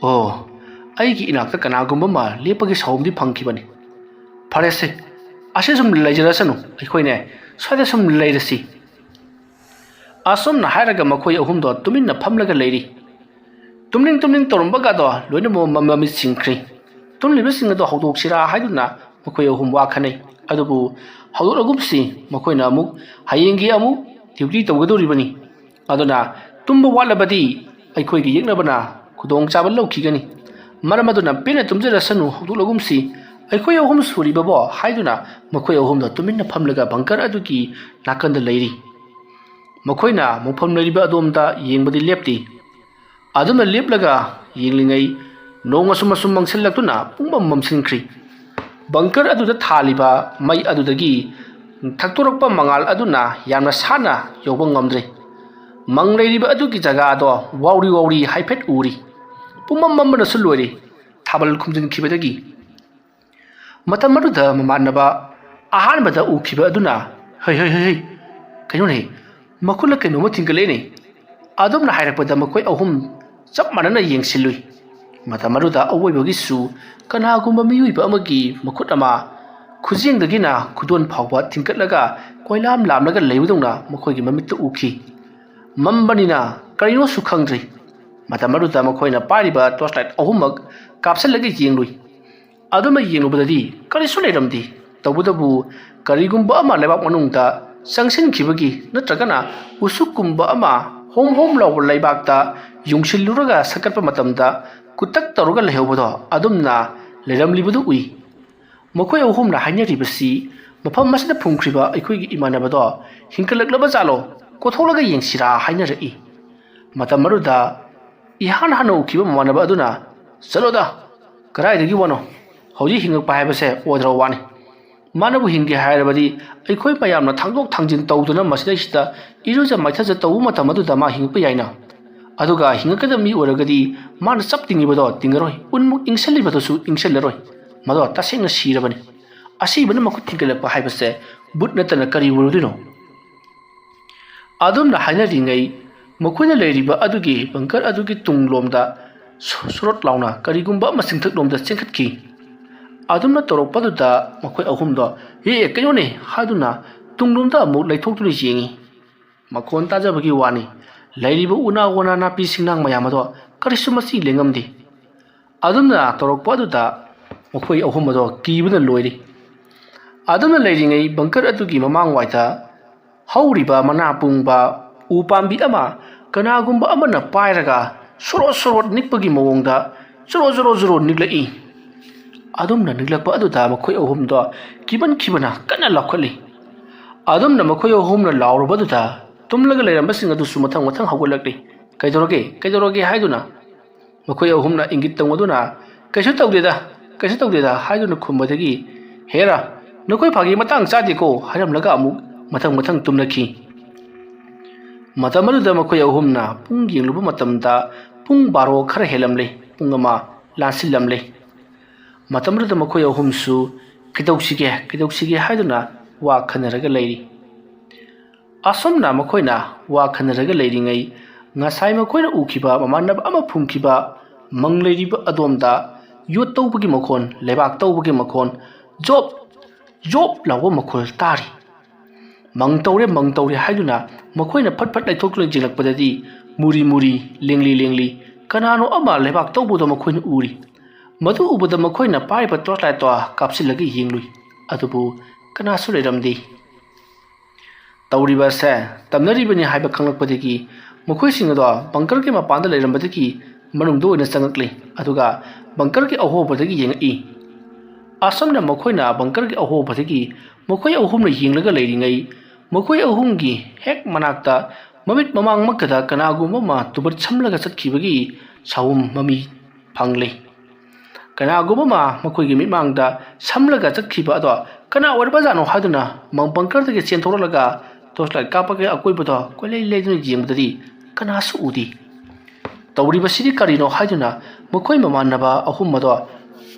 "ꯑꯣ, ꯑꯩꯒꯤ ꯏꯅꯥꯛꯇ ꯀꯅꯥꯒꯨꯝꯕ ꯑꯃ ꯂꯦꯞꯄꯒꯤ ꯁꯥꯎꯝꯗꯤ ꯐꯪꯈꯤꯕꯅꯤ꯫ ꯐꯔꯦꯁꯦ, ꯑꯁꯤ ꯁꯨꯝ ꯂꯩꯖꯔꯁꯅꯨ, ꯑꯩꯈꯣꯏꯅꯦ ꯁ꯭ꯋꯥꯏꯗ ꯁꯨꯝ ꯂꯩꯔꯁꯤ"꯫ ꯑꯁꯨꯝꯅ ꯍꯥꯏꯔꯒ ꯃꯈꯣꯏ ꯑꯍꯨꯝꯗꯣ ꯇꯨꯃꯤꯟꯅ ꯐꯝꯂꯒ ꯂꯩꯔꯤ꯫ ꯇꯨꯝꯅꯤꯡ ꯇꯨꯝꯅꯤꯡ ꯇꯧꯔꯝꯕꯒꯗꯣ ꯂꯣꯏꯅꯃꯛ ꯃꯃꯤꯠ ꯁꯤꯡꯈ꯭ꯔꯤ꯫ ꯇꯨꯝꯂꯤꯕꯁꯤꯡ ꯑꯗꯣ ꯍꯧꯗꯣꯛꯁꯤꯔꯥ ꯍꯥꯏꯗꯨꯅ ꯃꯈꯣꯏ ꯑꯍꯨꯝ ꯋꯥ ꯈꯟꯅꯩ꯫ ꯑꯗꯨꯕꯨ ꯍꯧꯗꯣꯛꯂꯒꯨꯝꯁꯤ, ꯃꯈꯣꯏꯅ ꯑꯃꯨꯛ ꯍꯌꯦꯡꯒꯤ ꯑꯃꯨꯛ ꯗ꯭ꯌꯨꯇꯤ ꯇꯧꯒꯗꯧꯔꯤꯕꯅꯤ꯫ ꯑꯗꯨꯅ ꯇꯨꯝꯕ ꯋꯥꯠꯂꯕꯗꯤ ꯑꯩꯈꯣꯏꯒꯤ ꯌꯦꯛꯅꯕꯅ ꯈꯨꯗꯣꯡꯆꯥꯕ ꯂꯧꯈꯤꯒꯅꯤ꯫ ꯃꯔꯝ ꯑꯗꯨꯅ ꯄꯦꯟꯅ ꯇꯨꯝꯖꯔꯁꯅꯨ, ꯍꯧꯗꯣꯛꯂꯒꯨꯝꯁꯤ, ꯑꯩꯈꯣꯏ ꯑꯍꯨꯝ ꯁꯨꯔꯤꯕꯕꯣ ꯍꯥꯏꯗꯨꯅ ꯃꯈꯣꯏ ꯑꯍꯨꯝꯗꯣ ꯇꯨꯃꯤꯟꯅ ꯐꯝꯂꯒ ꯕꯪꯀꯔ ꯑꯗꯨꯒꯤ ꯅꯥꯀꯟꯗ ꯂꯩꯔꯤ꯫ ꯃꯈꯣꯏꯅ ꯃꯐꯝ ꯂꯩꯔꯤꯕ ꯑꯗꯣꯝꯗ ꯌꯦꯡꯕꯗꯤ ꯂꯦꯞꯇꯦ꯫ ꯑꯗꯨꯝꯅ ꯂꯦꯞꯂꯒ ꯌꯦꯡꯂꯤꯉꯩ ꯅꯣꯡ ꯑꯁꯨꯝ ꯑꯁꯨꯝ ꯃꯪꯁꯤꯜꯂꯛꯇꯨꯅ ꯄꯨꯡꯃꯝ ꯃꯝꯁꯤꯟꯈ꯭ꯔꯤ꯫ ꯕꯪꯀꯔ ꯑꯗꯨꯗ ꯊꯥꯜꯂꯤꯕ ꯃꯩ ꯑꯗꯨꯗꯒꯤ ꯊꯛꯇꯣꯔꯛꯄ ꯃꯉꯥꯜ ꯑꯗꯨꯅ ꯌꯥꯝꯅ ꯁꯥꯠꯅ ꯌꯧꯕ ꯉꯝꯗ꯭ꯔꯦ꯫ ꯃꯪ ꯂꯩꯔꯤꯕ ꯑꯗꯨꯒꯤ ꯖꯒꯥ ꯑꯗꯣ ꯋꯥꯎꯔꯤ ꯋꯥꯎꯔꯤ ꯍꯥꯏꯐꯦꯠ ꯎꯔꯤ꯫ ꯄꯨꯝꯃꯝ ꯃꯝꯕꯅꯁꯨ ꯂꯣꯏꯔꯦ, ꯊꯥꯕꯜ ꯈꯨꯝꯖꯤꯟꯈꯤꯕꯗꯒꯤ꯫ ꯃꯇꯝ ꯑꯗꯨꯗ ꯃꯃꯥꯟꯅꯕ ꯑꯍꯥꯟꯕꯗ ꯎꯈꯤꯕ ꯑꯗꯨꯅ, "ꯍꯩ, ꯍꯩ, ꯍꯩ, ꯍꯩ, ꯀꯩꯅꯣꯅꯦ, ꯃꯈꯨꯠꯅ ꯀꯩꯅꯣꯝꯃ ꯊꯤꯡꯒꯠꯂꯛꯏꯅꯦ"꯫ ꯑꯗꯨꯝꯅ ꯍꯥꯏꯔꯛꯄꯗ ꯃꯈꯣꯏ ꯑꯍꯨꯝ ꯆꯞ ꯃꯥꯟꯅꯅ ꯌꯦꯡꯁꯤꯜꯂꯨꯏ꯫ ꯃꯇꯝ ꯑꯗꯨꯗ ꯑꯋꯣꯏꯕꯒꯤꯁꯨ ꯀꯅꯥꯒꯨꯝꯕ ꯃꯤꯑꯣꯏꯕ ꯑꯃꯒꯤ ꯃꯈꯨꯠ ꯑꯃ ꯈꯨꯖꯦꯡꯗꯒꯤꯅ ꯈꯨꯗꯣꯟ ꯐꯥꯎꯕ ꯊꯤꯡꯒꯠꯂꯒ ꯀꯣꯏꯂꯥꯝ ꯂꯥꯝꯂꯒ ꯂꯩꯕꯗꯧꯅ ꯃꯈꯣꯏꯒꯤ ꯃꯃꯤꯠꯇ ꯎꯈꯤ꯫ ꯃꯝꯕꯅꯤꯅ ꯀꯔꯤꯅꯣꯁꯨ ꯈꯪꯗ꯭ꯔꯤ꯫ ꯃꯇꯝ ꯑꯗꯨꯗ ꯃꯈꯣꯏꯅ ꯄꯥꯏꯔꯤꯕ torch light ꯑꯍꯨꯝꯃꯛ ꯀꯥꯞꯁꯤꯜꯂꯒ ꯌꯦꯡꯂꯨꯏ꯫ ꯑꯗꯨꯝꯅ ꯌꯦꯡꯂꯨꯕꯗꯗꯤ ꯀꯔꯤꯁꯨ ꯂꯩꯔꯝꯗꯦ꯫ ꯇꯧꯕꯇꯕꯨ ꯀꯔꯤꯒꯨꯝꯕ ꯑꯃ ꯂꯩꯕꯥꯛ ꯃꯅꯨꯡꯗ ꯆꯪꯁꯤꯟꯈꯤꯕꯒꯤ ꯅꯠꯇ꯭ꯔꯒꯅ ꯎꯁꯨꯛꯀꯨꯝꯕ ꯑꯃ ꯍꯣꯝ ꯍꯣꯝ ꯂꯥꯎꯕ ꯂꯩꯕꯥꯛꯇ ꯌꯨꯡꯁꯤꯜꯂꯨꯔꯒ ꯁꯠꯀꯠꯄ ꯃꯇꯝꯗ ꯀꯨꯇꯛ ꯇꯧꯔꯒ ꯂꯩꯍꯧꯕꯗꯣ ꯑꯗꯨꯝꯅ ꯂꯩꯔꯝꯂꯤꯕꯗꯨ ꯎꯏ꯫ ꯃꯈꯣꯏ ꯑꯍꯨꯝꯅ ꯍꯥꯏꯅꯔꯤꯕꯁꯤ ꯃꯐꯝ ꯑꯁꯤꯗ ꯐꯨꯝꯈ꯭ꯔꯤꯕ ꯑꯩꯈꯣꯏꯒꯤ ꯏꯃꯥꯟꯅꯕꯗꯣ ꯍꯤꯡꯒꯠꯂꯛꯂꯕ ꯖꯥꯠꯂꯣ, ꯀꯣꯊꯣꯛꯂꯒ ꯌꯦꯡꯁꯤꯔꯥ ꯍꯥꯏꯅꯔꯛꯏ꯫ ꯃꯇꯝ ꯑꯗꯨꯗ ꯏꯍꯥꯟ ꯍꯥꯟꯅ ꯎꯈꯤꯕ ꯃꯃꯥꯟꯅꯕ ꯑꯗꯨꯅ, "ꯆꯠꯂꯣꯗ, ꯀꯗꯥꯏꯗꯒꯤ ꯋꯥꯅꯣ? ꯍꯧꯖꯤꯛ ꯍꯤꯡꯉꯛꯄ ꯍꯥꯏꯕꯁꯦ ꯑꯣꯏꯗ꯭ꯔꯕ ꯋꯥꯅꯤ꯫ ꯃꯥꯅꯕꯨ ꯍꯤꯡꯒꯦ ꯍꯥꯏꯔꯕꯗꯤ ꯑꯩꯈꯣꯏ ꯃꯌꯥꯝꯅ ꯊꯥꯡꯗꯣꯛ ꯊꯥꯡꯖꯤꯟ ꯇꯧꯗꯨꯅ ꯃꯁꯤꯗꯩꯁꯤꯗ ꯏꯔꯨꯖ ꯃꯥꯏꯊꯖ ꯇꯧꯕ ꯃꯇꯝ ꯑꯗꯨꯗ ꯃꯥ ꯍꯤꯡꯉꯛꯄ ꯌꯥꯏꯅ꯫ ꯑꯗꯨꯒ ꯍꯤꯡꯉꯛꯀꯗꯕ ꯃꯤ ꯑꯣꯏꯔꯒꯗꯤ ꯃꯥꯅ ꯆꯞ ꯇꯤꯡꯉꯤꯕꯗꯣ ꯇꯤꯡꯉꯔꯣꯏ, ꯎꯟꯃꯨꯛ ꯏꯪꯁꯜꯂꯤꯕꯗꯨꯁꯨ ꯏꯪꯁꯜꯂꯔꯣꯏ꯫ ꯃꯗꯣ ꯇꯁꯦꯡꯅ ꯁꯤꯔꯕꯅꯤ꯫ ꯑꯁꯤꯕꯅ ꯃꯈꯨꯠ ꯊꯤꯡꯒꯠꯂꯛꯄ ꯍꯥꯏꯕꯁꯦ ꯕꯨꯠ ꯅꯠꯇꯅ ꯀꯔꯤ ꯑꯣꯏꯔꯨꯗꯣꯏꯅꯣ?" ꯑꯗꯨꯝꯅ ꯍꯥꯏꯅꯔꯤꯉꯩ ꯃꯈꯣꯏꯅ ꯂꯩꯔꯤꯕ ꯑꯗꯨꯒꯤ ꯕꯪꯀꯔ ꯑꯗꯨꯒꯤ ꯇꯨꯡꯂꯣꯝꯗ ꯁꯣ-, ꯁꯣꯔꯣꯠ ꯂꯥꯎꯅ ꯀꯔꯤꯒꯨꯝꯕ ꯑꯃ ꯆꯤꯡꯊꯛꯂꯣꯝꯗ ꯆꯦꯟꯈꯠꯈꯤ꯫ ꯑꯗꯨꯝꯅ ꯇꯧꯔꯛꯄꯗꯨꯗ ꯃꯈꯣꯏ ꯑꯍꯨꯝꯗꯣ, "ꯑꯦ, ꯑꯦ, ꯀꯩꯅꯣꯅꯦ?" ꯍꯥꯏꯗꯨꯅ ꯇꯨꯡꯂꯣꯝꯗ ꯑꯃꯨꯛ ꯂꯩꯊꯣꯛꯇꯨꯅ ꯌꯦꯡꯉꯤ꯫ ꯃꯈꯣꯟ ꯇꯥꯖꯕꯒꯤ ꯋꯥꯅꯤ, ꯂꯩꯔꯤꯕ ꯎꯅꯥ ꯋꯥꯅꯥ ꯅꯥꯄꯤ ꯁꯤꯡꯅꯥꯡ ꯃꯌꯥꯝ ꯑꯗꯣ ꯀꯔꯤꯁꯨ ꯃꯆꯤ ꯂꯦꯡꯉꯝꯗꯦ꯫ ꯑꯗꯨꯝꯅ ꯇꯧꯔꯛꯄ ꯑꯗꯨꯗ ꯃꯈꯣꯏ ꯑꯍꯨꯝ ꯑꯗꯣ ꯀꯤꯕꯅ ꯂꯣꯏꯔꯤ꯫ ꯑꯗꯨꯝꯅ ꯂꯩꯔꯤꯉꯩ ꯕꯪꯀꯔ ꯑꯗꯨꯒꯤ ꯃꯃꯥꯡꯋꯥꯏꯗ ꯍꯧꯔꯤꯕ ꯃꯅꯥ ꯄꯨꯡꯕ ꯎ ꯄꯥꯝꯕꯤ ꯑꯃ ꯀꯅꯥꯒꯨꯝꯕ ꯑꯃꯅ ꯄꯥꯏꯔꯒ ꯁꯣꯔꯣ ꯁꯣꯔꯣ ꯅꯤꯛꯄꯒꯤ ꯃꯑꯣꯡꯗ ꯖꯣꯔꯣ ꯖꯣꯔꯣ ꯖꯣꯔꯣ ꯅꯤꯛꯂꯛꯏ꯫ ꯑꯗꯨꯝꯅ ꯅꯤꯛꯂꯛꯄ ꯑꯗꯨꯗ ꯃꯈꯣꯏ ꯑꯍꯨꯝꯗꯣ ꯀꯤꯃꯟꯈꯤꯕꯅ ꯀꯟꯅ ꯂꯥꯎꯈꯠꯂꯤ꯫ ꯑꯗꯨꯝꯅ ꯃꯈꯣꯏ ꯑꯍꯨꯝꯅ ꯂꯥꯎꯔꯨꯕꯗꯨꯗ ꯇꯨꯝꯂꯒ ꯂꯩꯔꯝꯕꯁꯤꯡ ꯑꯗꯨꯁꯨ ꯃꯊꯪ ꯃꯊꯪ ꯍꯧꯒꯠꯂꯛꯂꯤ꯫ "ꯀꯩꯗꯧꯔꯒꯦ? ꯀꯩꯗꯧꯔꯒꯦ?" ꯍꯥꯏꯗꯨꯅ ꯃꯈꯣꯏ ꯑꯍꯨꯝꯅ ꯏꯪꯒꯤꯠ ꯇꯧꯅꯗꯨꯅ, "ꯀꯩꯁꯨ ꯇꯧꯗꯦꯗ, ꯀꯩꯁꯨ ꯇꯧꯗꯦꯗ" ꯍꯥꯏꯗꯨꯅ ꯈꯨꯝꯕꯗꯒꯤ, "ꯍꯦꯔꯥ, ꯅꯈꯣꯏ ꯐꯥꯒꯤ ꯃꯇꯥꯡ ꯆꯥꯗꯦꯀꯣ" ꯍꯥꯏꯔꯝꯂꯒ ꯑꯃꯨꯛ ꯃꯊꯪ ꯃꯊꯪ ꯇꯨꯝꯅꯈꯤ꯫ ꯃꯇꯝ ꯑꯗꯨꯗ ꯃꯈꯣꯏ ꯑꯍꯨꯝꯅ ꯄꯨꯡ ꯌꯦꯡꯂꯨꯕ ꯃꯇꯝꯗ ꯄꯨꯡ ꯕꯥꯔꯣ ꯈꯔ ꯍꯦꯜꯂꯝꯂꯦ, ꯄꯨꯡ ꯑꯃ ꯂꯥꯟꯁꯤꯜꯂꯝꯂꯦ꯫ ꯃꯇꯝ ꯑꯗꯨꯗ ꯃꯈꯣꯏ ꯑꯍꯨꯝꯁꯨ "ꯀꯩꯗꯧꯁꯤꯒꯦ, ꯀꯩꯗꯧꯁꯤꯒꯦ?" ꯍꯥꯏꯗꯨꯅ ꯋꯥ ꯈꯟꯅꯔꯒ ꯂꯩꯔꯤ꯫ ꯑꯁꯨꯝꯅ ꯃꯈꯣꯏꯅ ꯋꯥ ꯈꯟꯅꯔꯒ ꯂꯩꯔꯤꯉꯩ, ꯉꯁꯥꯏ ꯃꯈꯣꯏꯅ ꯎꯈꯤꯕ ꯃꯃꯥꯟꯅꯕ ꯑꯃ ꯐꯨꯝꯈꯤꯕ ꯃꯪ ꯂꯩꯔꯤꯕ ꯑꯗꯣꯝꯗ ꯌꯣꯠ ꯇꯧꯕꯒꯤ ꯃꯈꯣꯟ, ꯂꯩꯕꯥꯛ ꯇꯧꯕꯒꯤ ꯃꯈꯣꯟ, ꯖꯣꯞ ꯖꯣꯞ ꯂꯥꯎꯕ ꯃꯈꯣꯜ ꯇꯥꯔꯤ꯫ "ꯃꯪ ꯇꯧꯔꯦ, ꯃꯪ ꯇꯧꯔꯦ" ꯍꯥꯏꯗꯨꯅ ꯃꯈꯣꯏꯅ ꯐꯠ ꯐꯠ ꯂꯩꯊꯣꯛꯇꯨꯅ ꯌꯦꯡꯂꯛꯄꯗꯗꯤ ꯃꯨꯔꯤ ꯃꯨꯔꯤ, ꯂꯦꯡꯂꯤ ꯂꯦꯡꯂꯤ, ꯀꯅꯥꯅꯣ ꯑꯃ ꯂꯩꯕꯥꯛ ꯇꯧꯕꯗꯣ ꯃꯈꯣꯏꯅ ꯎꯔꯤ꯫ ꯃꯗꯨ ꯎꯕꯗ ꯃꯈꯣꯏꯅ ꯄꯥꯏꯔꯤꯕ torch lightꯇꯣ ꯀꯥꯞꯁꯤꯜꯂꯒ ꯌꯦꯡꯂꯨꯏ꯫ ꯑꯗꯨꯕꯨ ꯀꯅꯥꯁꯨ ꯂꯩꯔꯝꯗꯦ꯫ ꯇꯧꯔꯤꯕ ꯑꯁꯦ ꯇꯝꯅꯔꯤꯕꯅꯤ ꯍꯥꯏꯕ ꯈꯪꯂꯛꯄꯗꯒꯤ ꯃꯈꯣꯏꯁꯤꯡ ꯑꯗꯣ bunkerꯒꯤ ꯃꯄꯥꯟꯗ ꯂꯩꯔꯝꯕꯗꯒꯤ ꯃꯅꯨꯡꯗ ꯑꯣꯏꯅ ꯆꯪꯂꯛꯂꯤ꯫ ꯑꯗꯨꯒ bunkerꯒꯤ ꯑꯍꯣꯕꯗꯒꯤ ꯌꯦꯡꯉꯛꯏ꯫ ꯑꯁꯨꯝꯅ ꯃꯈꯣꯏꯅ bunkerꯒꯤ ꯑꯍꯣꯕꯗꯒꯤ ꯃꯈꯣꯏ ꯑꯍꯨꯝꯅ ꯌꯦꯡꯂꯒ ꯂꯩꯔꯤꯉꯩ, ꯃꯈꯣꯏ ꯑꯍꯨꯝꯒꯤ ꯍꯦꯛ ꯃꯅꯥꯛꯇ ꯃꯃꯤꯠ ꯃꯃꯥꯡꯃꯛꯇꯗ ꯀꯅꯥꯒꯨꯝꯕ ꯑꯃ ꯇꯨꯕꯠ ꯁꯝꯂꯒ ꯆꯠꯈꯤꯕꯒꯤ ꯁꯥꯍꯨꯝ ꯃꯃꯤ ꯐꯪꯂꯤ꯫ ꯀꯅꯥꯒꯨꯝꯕ ꯑꯃ ꯃꯈꯣꯏꯒꯤ ꯃꯤꯠꯃꯥꯡꯗ ꯁꯝꯂꯒ ꯆꯠꯈꯤꯕ ꯑꯗꯣ ꯀꯅꯥ ꯑꯣꯏꯔꯕꯖꯥꯠꯅꯣ ꯍꯥꯏꯗꯨꯅ bunkerꯗꯒꯤ ꯆꯦꯟꯊꯣꯔꯛꯂꯒ torch light ꯀꯥꯞꯄꯒ ꯑꯀꯣꯏꯕꯗꯣ ꯀꯣꯏꯂꯩ ꯂꯩꯗꯨꯅ ꯌꯦꯡꯕꯗꯗꯤ ꯀꯅꯥꯁꯨ ꯎꯗꯦ꯫ ꯇꯧꯔꯤꯕꯁꯤꯗꯤ ꯀꯔꯤꯅꯣ ꯍꯥꯏꯗꯨꯅ ꯃꯈꯣꯏ ꯃꯃꯥꯟꯅꯕ ꯑꯍꯨꯝ ꯑꯗꯣ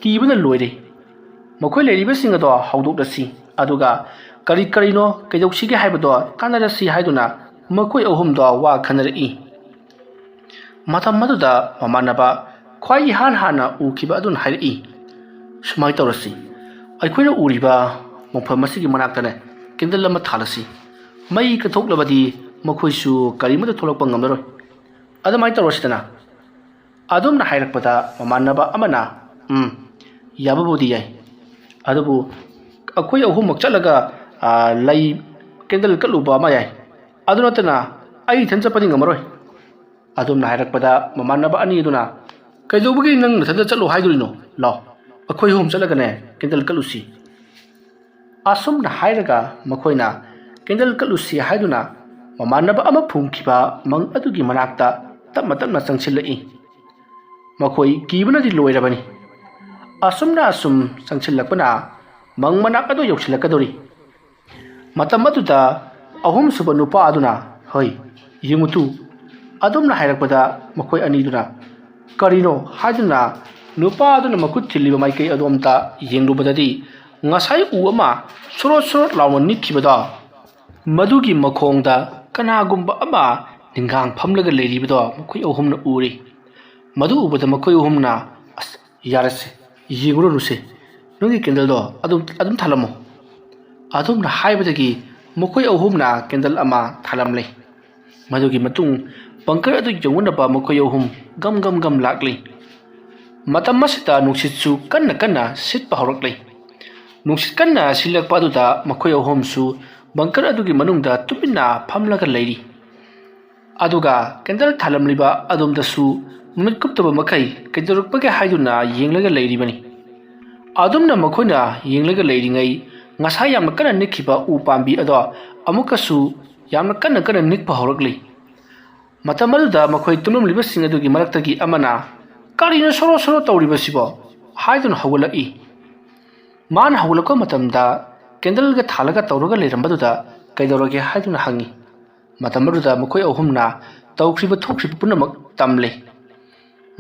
ꯀꯤꯕꯅ ꯂꯣꯏꯔꯦ꯫ ꯃꯈꯣꯏ ꯂꯩꯔꯤꯕꯁꯤꯡ ꯑꯗꯣ ꯍꯧꯗꯣꯛꯂꯁꯤ, ꯑꯗꯨꯒ ꯀꯔꯤ ꯀꯔꯤꯅꯣ ꯀꯩꯗꯧꯁꯤꯒꯦ ꯍꯥꯏꯕꯗꯣ ꯇꯥꯟꯅꯔꯁꯤ ꯍꯥꯏꯗꯨꯅ ꯃꯈꯣꯏ ꯑꯍꯨꯝꯗꯣ ꯋꯥ ꯈꯟꯅꯔꯛꯏ꯫ ꯃꯇꯝ ꯑꯗꯨꯗ ꯃꯃꯥꯟꯅꯕ ꯈ꯭ꯋꯥꯏ ꯏꯍꯥꯟ ꯍꯥꯟꯅ ꯎꯈꯤꯕ ꯑꯗꯨꯅ ꯍꯥꯏꯔꯛꯏ, "ꯁꯨꯃꯥꯏꯅ ꯇꯧꯔꯁꯤ, ꯑꯩꯈꯣꯏꯅ ꯎꯔꯤꯕ ꯃꯐꯝ ꯑꯁꯤꯒꯤ ꯃꯅꯥꯛꯇꯅꯦ candle ꯑꯃ ꯊꯥꯜꯂꯁꯤ꯫ ꯃꯩ ꯀꯠꯊꯣꯛꯂꯕꯗꯤ ꯃꯈꯣꯏꯁꯨ ꯀꯔꯤꯃꯠꯇ ꯊꯣꯛꯂꯛꯄ ꯉꯝꯂꯔꯣꯏ꯫ ꯑꯗꯨꯃꯥꯏꯅ ꯇꯧꯔꯁꯤꯗꯅ꯫" ꯑꯗꯨꯝꯅ ꯍꯥꯏꯔꯛꯄꯗ ꯃꯃꯥꯟꯅꯕ ꯑꯃꯅ, "ꯎꯝ, ꯌꯥꯕꯕꯨꯗꯤ ꯌꯥꯏ, ꯑꯗꯨꯕꯨ ꯑꯩꯈꯣꯏ ꯑꯍꯨꯝꯃꯛ ꯆꯠꯂꯒ, ꯑ, ꯂꯩ candle ꯀꯠꯂꯨꯕ ꯑꯃ ꯌꯥꯏ꯫ ꯑꯗꯨ ꯅꯠꯇꯅ ꯑꯩ ꯏꯊꯟ ꯆꯠꯄꯗꯤ ꯉꯝꯃꯔꯣꯏ꯫" ꯑꯗꯨꯝꯅ ꯍꯥꯏꯔꯛꯄꯗ ꯃꯃꯥꯟꯅꯕ ꯑꯅꯤ ꯑꯗꯨꯅ, "ꯀꯩꯗꯧꯕꯒꯤ ꯅꯪ ꯅꯊꯟꯇ ꯆꯠꯂꯣ ꯍꯥꯏꯗꯣꯔꯤꯅꯣ? ꯂꯥꯎ, ꯑꯩꯈꯣꯏ ꯑꯍꯨꯝ ꯆꯠꯂꯒꯅꯦ candle ꯀꯠꯂꯨꯁꯤ꯫" ꯑꯁꯨꯝꯅ ꯍꯥꯏꯔꯒ ꯃꯈꯣꯏꯅ candle ꯀꯠꯂꯨꯁꯤ ꯍꯥꯏꯗꯨꯅ ꯃꯃꯥꯟꯅꯕ ꯑꯃ ꯐꯨꯝꯈꯤꯕ ꯃꯪ ꯑꯗꯨꯒꯤ ꯃꯅꯥꯛꯇ ꯇꯞꯅ ꯇꯞꯅ ꯆꯪꯁꯤꯜꯂꯛꯏ꯫ ꯃꯈꯣꯏ ꯀꯤꯕꯅꯗꯤ ꯂꯣꯏꯔꯕꯅꯤ꯫ ꯑꯁꯨꯝꯅ ꯑꯁꯨꯝ ꯆꯪꯁꯤꯜꯂꯛꯄꯅ ꯃꯪ ꯃꯅꯥꯛ ꯑꯗꯨ ꯌꯧꯁꯤꯜꯂꯛꯀꯗꯧꯔꯤ꯫ ꯃꯇꯝ ꯑꯗꯨꯗ ꯑꯍꯨꯝꯁꯨꯕ ꯅꯨꯄꯥ ꯑꯗꯨꯅ, "ꯍꯣꯏ, ꯌꯦꯡꯉꯨ ꯇꯨ꯫" ꯑꯗꯨꯝꯅ ꯍꯥꯏꯔꯛꯄꯗ ꯃꯈꯣꯏ ꯑꯅꯤꯗꯨꯅ, "ꯀꯔꯤꯅꯣ?" ꯍꯥꯏꯗꯨꯅ ꯅꯨꯄꯥ ꯑꯗꯨꯅ ꯃꯈꯨꯠ ꯊꯤꯜꯂꯤꯕ ꯃꯥꯏꯀꯩ ꯑꯗꯣꯝꯗ ꯌꯦꯡꯂꯨꯕꯗꯗꯤ ꯉꯁꯥꯏ ꯎ ꯑꯃ ꯁꯣꯔꯣꯠ ꯁꯣꯔꯣꯠ ꯂꯥꯎꯅ ꯅꯤꯛꯈꯤꯕꯗꯣ, ꯃꯗꯨꯒꯤ ꯃꯈꯣꯡꯗ ꯀꯅꯥꯒꯨꯝꯕ ꯑꯃ ꯅꯤꯡꯒꯥꯡ ꯐꯝꯂꯒ ꯂꯩꯔꯤꯕꯗꯣ ꯃꯈꯣꯏ ꯑꯍꯨꯝꯅ ꯎꯔꯤ꯫ ꯃꯗꯨ ꯎꯕꯗ ꯃꯈꯣꯏ ꯑꯍꯨꯝꯅ, "ꯑꯁ, ꯌꯥꯔꯦꯁꯦ, ꯌꯦꯡꯉꯨꯔꯅꯨꯁꯦ, ꯅꯪꯒꯤ candleꯗꯣ ꯑꯗꯨꯝ, ꯑꯗꯨꯝ ꯊꯥꯜꯂꯝꯃꯣ꯫" ꯑꯗꯨꯝꯅ ꯍꯥꯏꯕꯗꯒꯤ ꯃꯈꯣꯏ ꯑꯍꯨꯝꯅ candle ꯑꯃ ꯊꯥꯜꯂꯝꯂꯦ꯫ ꯃꯗꯨꯒꯤ ꯃꯇꯨꯡ ꯕꯪꯀꯔ ꯑꯗꯨ ꯌꯧꯅꯅꯕ ꯃꯈꯣꯏ ꯑꯍꯨꯝ ꯒꯝ ꯒꯝ ꯒꯝ ꯂꯥꯛꯂꯤ꯫ ꯃꯇꯝ ꯑꯁꯤꯗ ꯅꯨꯡꯁꯤꯠꯁꯨ ꯀꯟꯅ ꯀꯟꯅ ꯁꯤꯠꯄ ꯍꯧꯔꯛꯂꯤ꯫ ꯅꯨꯡꯁꯤꯠ ꯀꯟꯅ ꯁꯤꯠꯂꯛꯄ ꯑꯗꯨꯗ ꯃꯈꯣꯏ ꯑꯍꯨꯝꯁꯨ ꯕꯪꯀꯔ ꯑꯗꯨꯒꯤ ꯃꯅꯨꯡꯗ ꯇꯨꯃꯤꯟꯅ ꯐꯝꯂꯒ ꯂꯩꯔꯤ꯫ ꯑꯗꯨꯒ ꯀꯦꯟꯗꯜ ꯊꯥꯜꯂꯝꯂꯤꯕ ꯑꯗꯣꯝꯗꯁꯨ ꯃꯃꯤꯠ ꯀꯨꯞꯇꯕ ꯃꯈꯩ ꯀꯩꯗꯧꯔꯛꯄꯒꯦ ꯍꯥꯏꯗꯨꯅ ꯌꯦꯡꯂꯒ ꯂꯩꯔꯤꯕꯅꯤ꯫ ꯑꯗꯨꯝꯅ ꯃꯈꯣꯏꯅ ꯌꯦꯡꯂꯒ ꯂꯩꯔꯤꯉꯩ, ꯉꯁꯥꯏ ꯌꯥꯝꯅ ꯀꯟꯅ ꯅꯤꯛꯈꯤꯕ ꯎ ꯄꯥꯝꯕꯤ ꯑꯗꯣ ꯑꯃꯨꯛꯀꯁꯨ ꯌꯥꯝꯅ ꯀꯟꯅ ꯀꯟꯅ ꯅꯤꯛꯄ ꯍꯧꯔꯛꯂꯤ꯫ ꯃꯇꯝ ꯑꯗꯨꯗ ꯃꯈꯣꯏ ꯇꯨꯝꯂꯝꯂꯤꯕꯁꯤꯡ ꯑꯗꯨꯒꯤ ꯃꯔꯛꯇꯒꯤ ꯑꯃꯅ, "ꯀꯔꯤꯅꯣ ꯁꯣꯔꯣ ꯁꯣꯔꯣ ꯇꯧꯔꯤꯕꯁꯤꯕꯣ?" ꯍꯥꯏꯗꯨꯅ ꯍꯧꯒꯠꯂꯛꯏ꯫ ꯃꯥꯅ ꯍꯧꯒꯠꯂꯛꯄ ꯃꯇꯝꯗ ꯀꯦꯟꯗꯜꯒ ꯊꯥꯜꯂꯒ ꯇꯧꯔꯒ ꯂꯩꯔꯝꯕꯗꯨꯗ ꯀꯩꯗꯧꯔꯒꯦ ꯍꯥꯏꯗꯨꯅ ꯍꯪꯉꯤ꯫ ꯃꯇꯝ ꯑꯗꯨꯗ ꯃꯈꯣꯏ ꯑꯍꯨꯝꯅ ꯇꯧꯈ꯭ꯔꯤꯕ ꯊꯣꯛꯈ꯭ꯔꯤꯕ ꯄꯨꯝꯅꯃꯛ ꯇꯝꯂꯦ꯫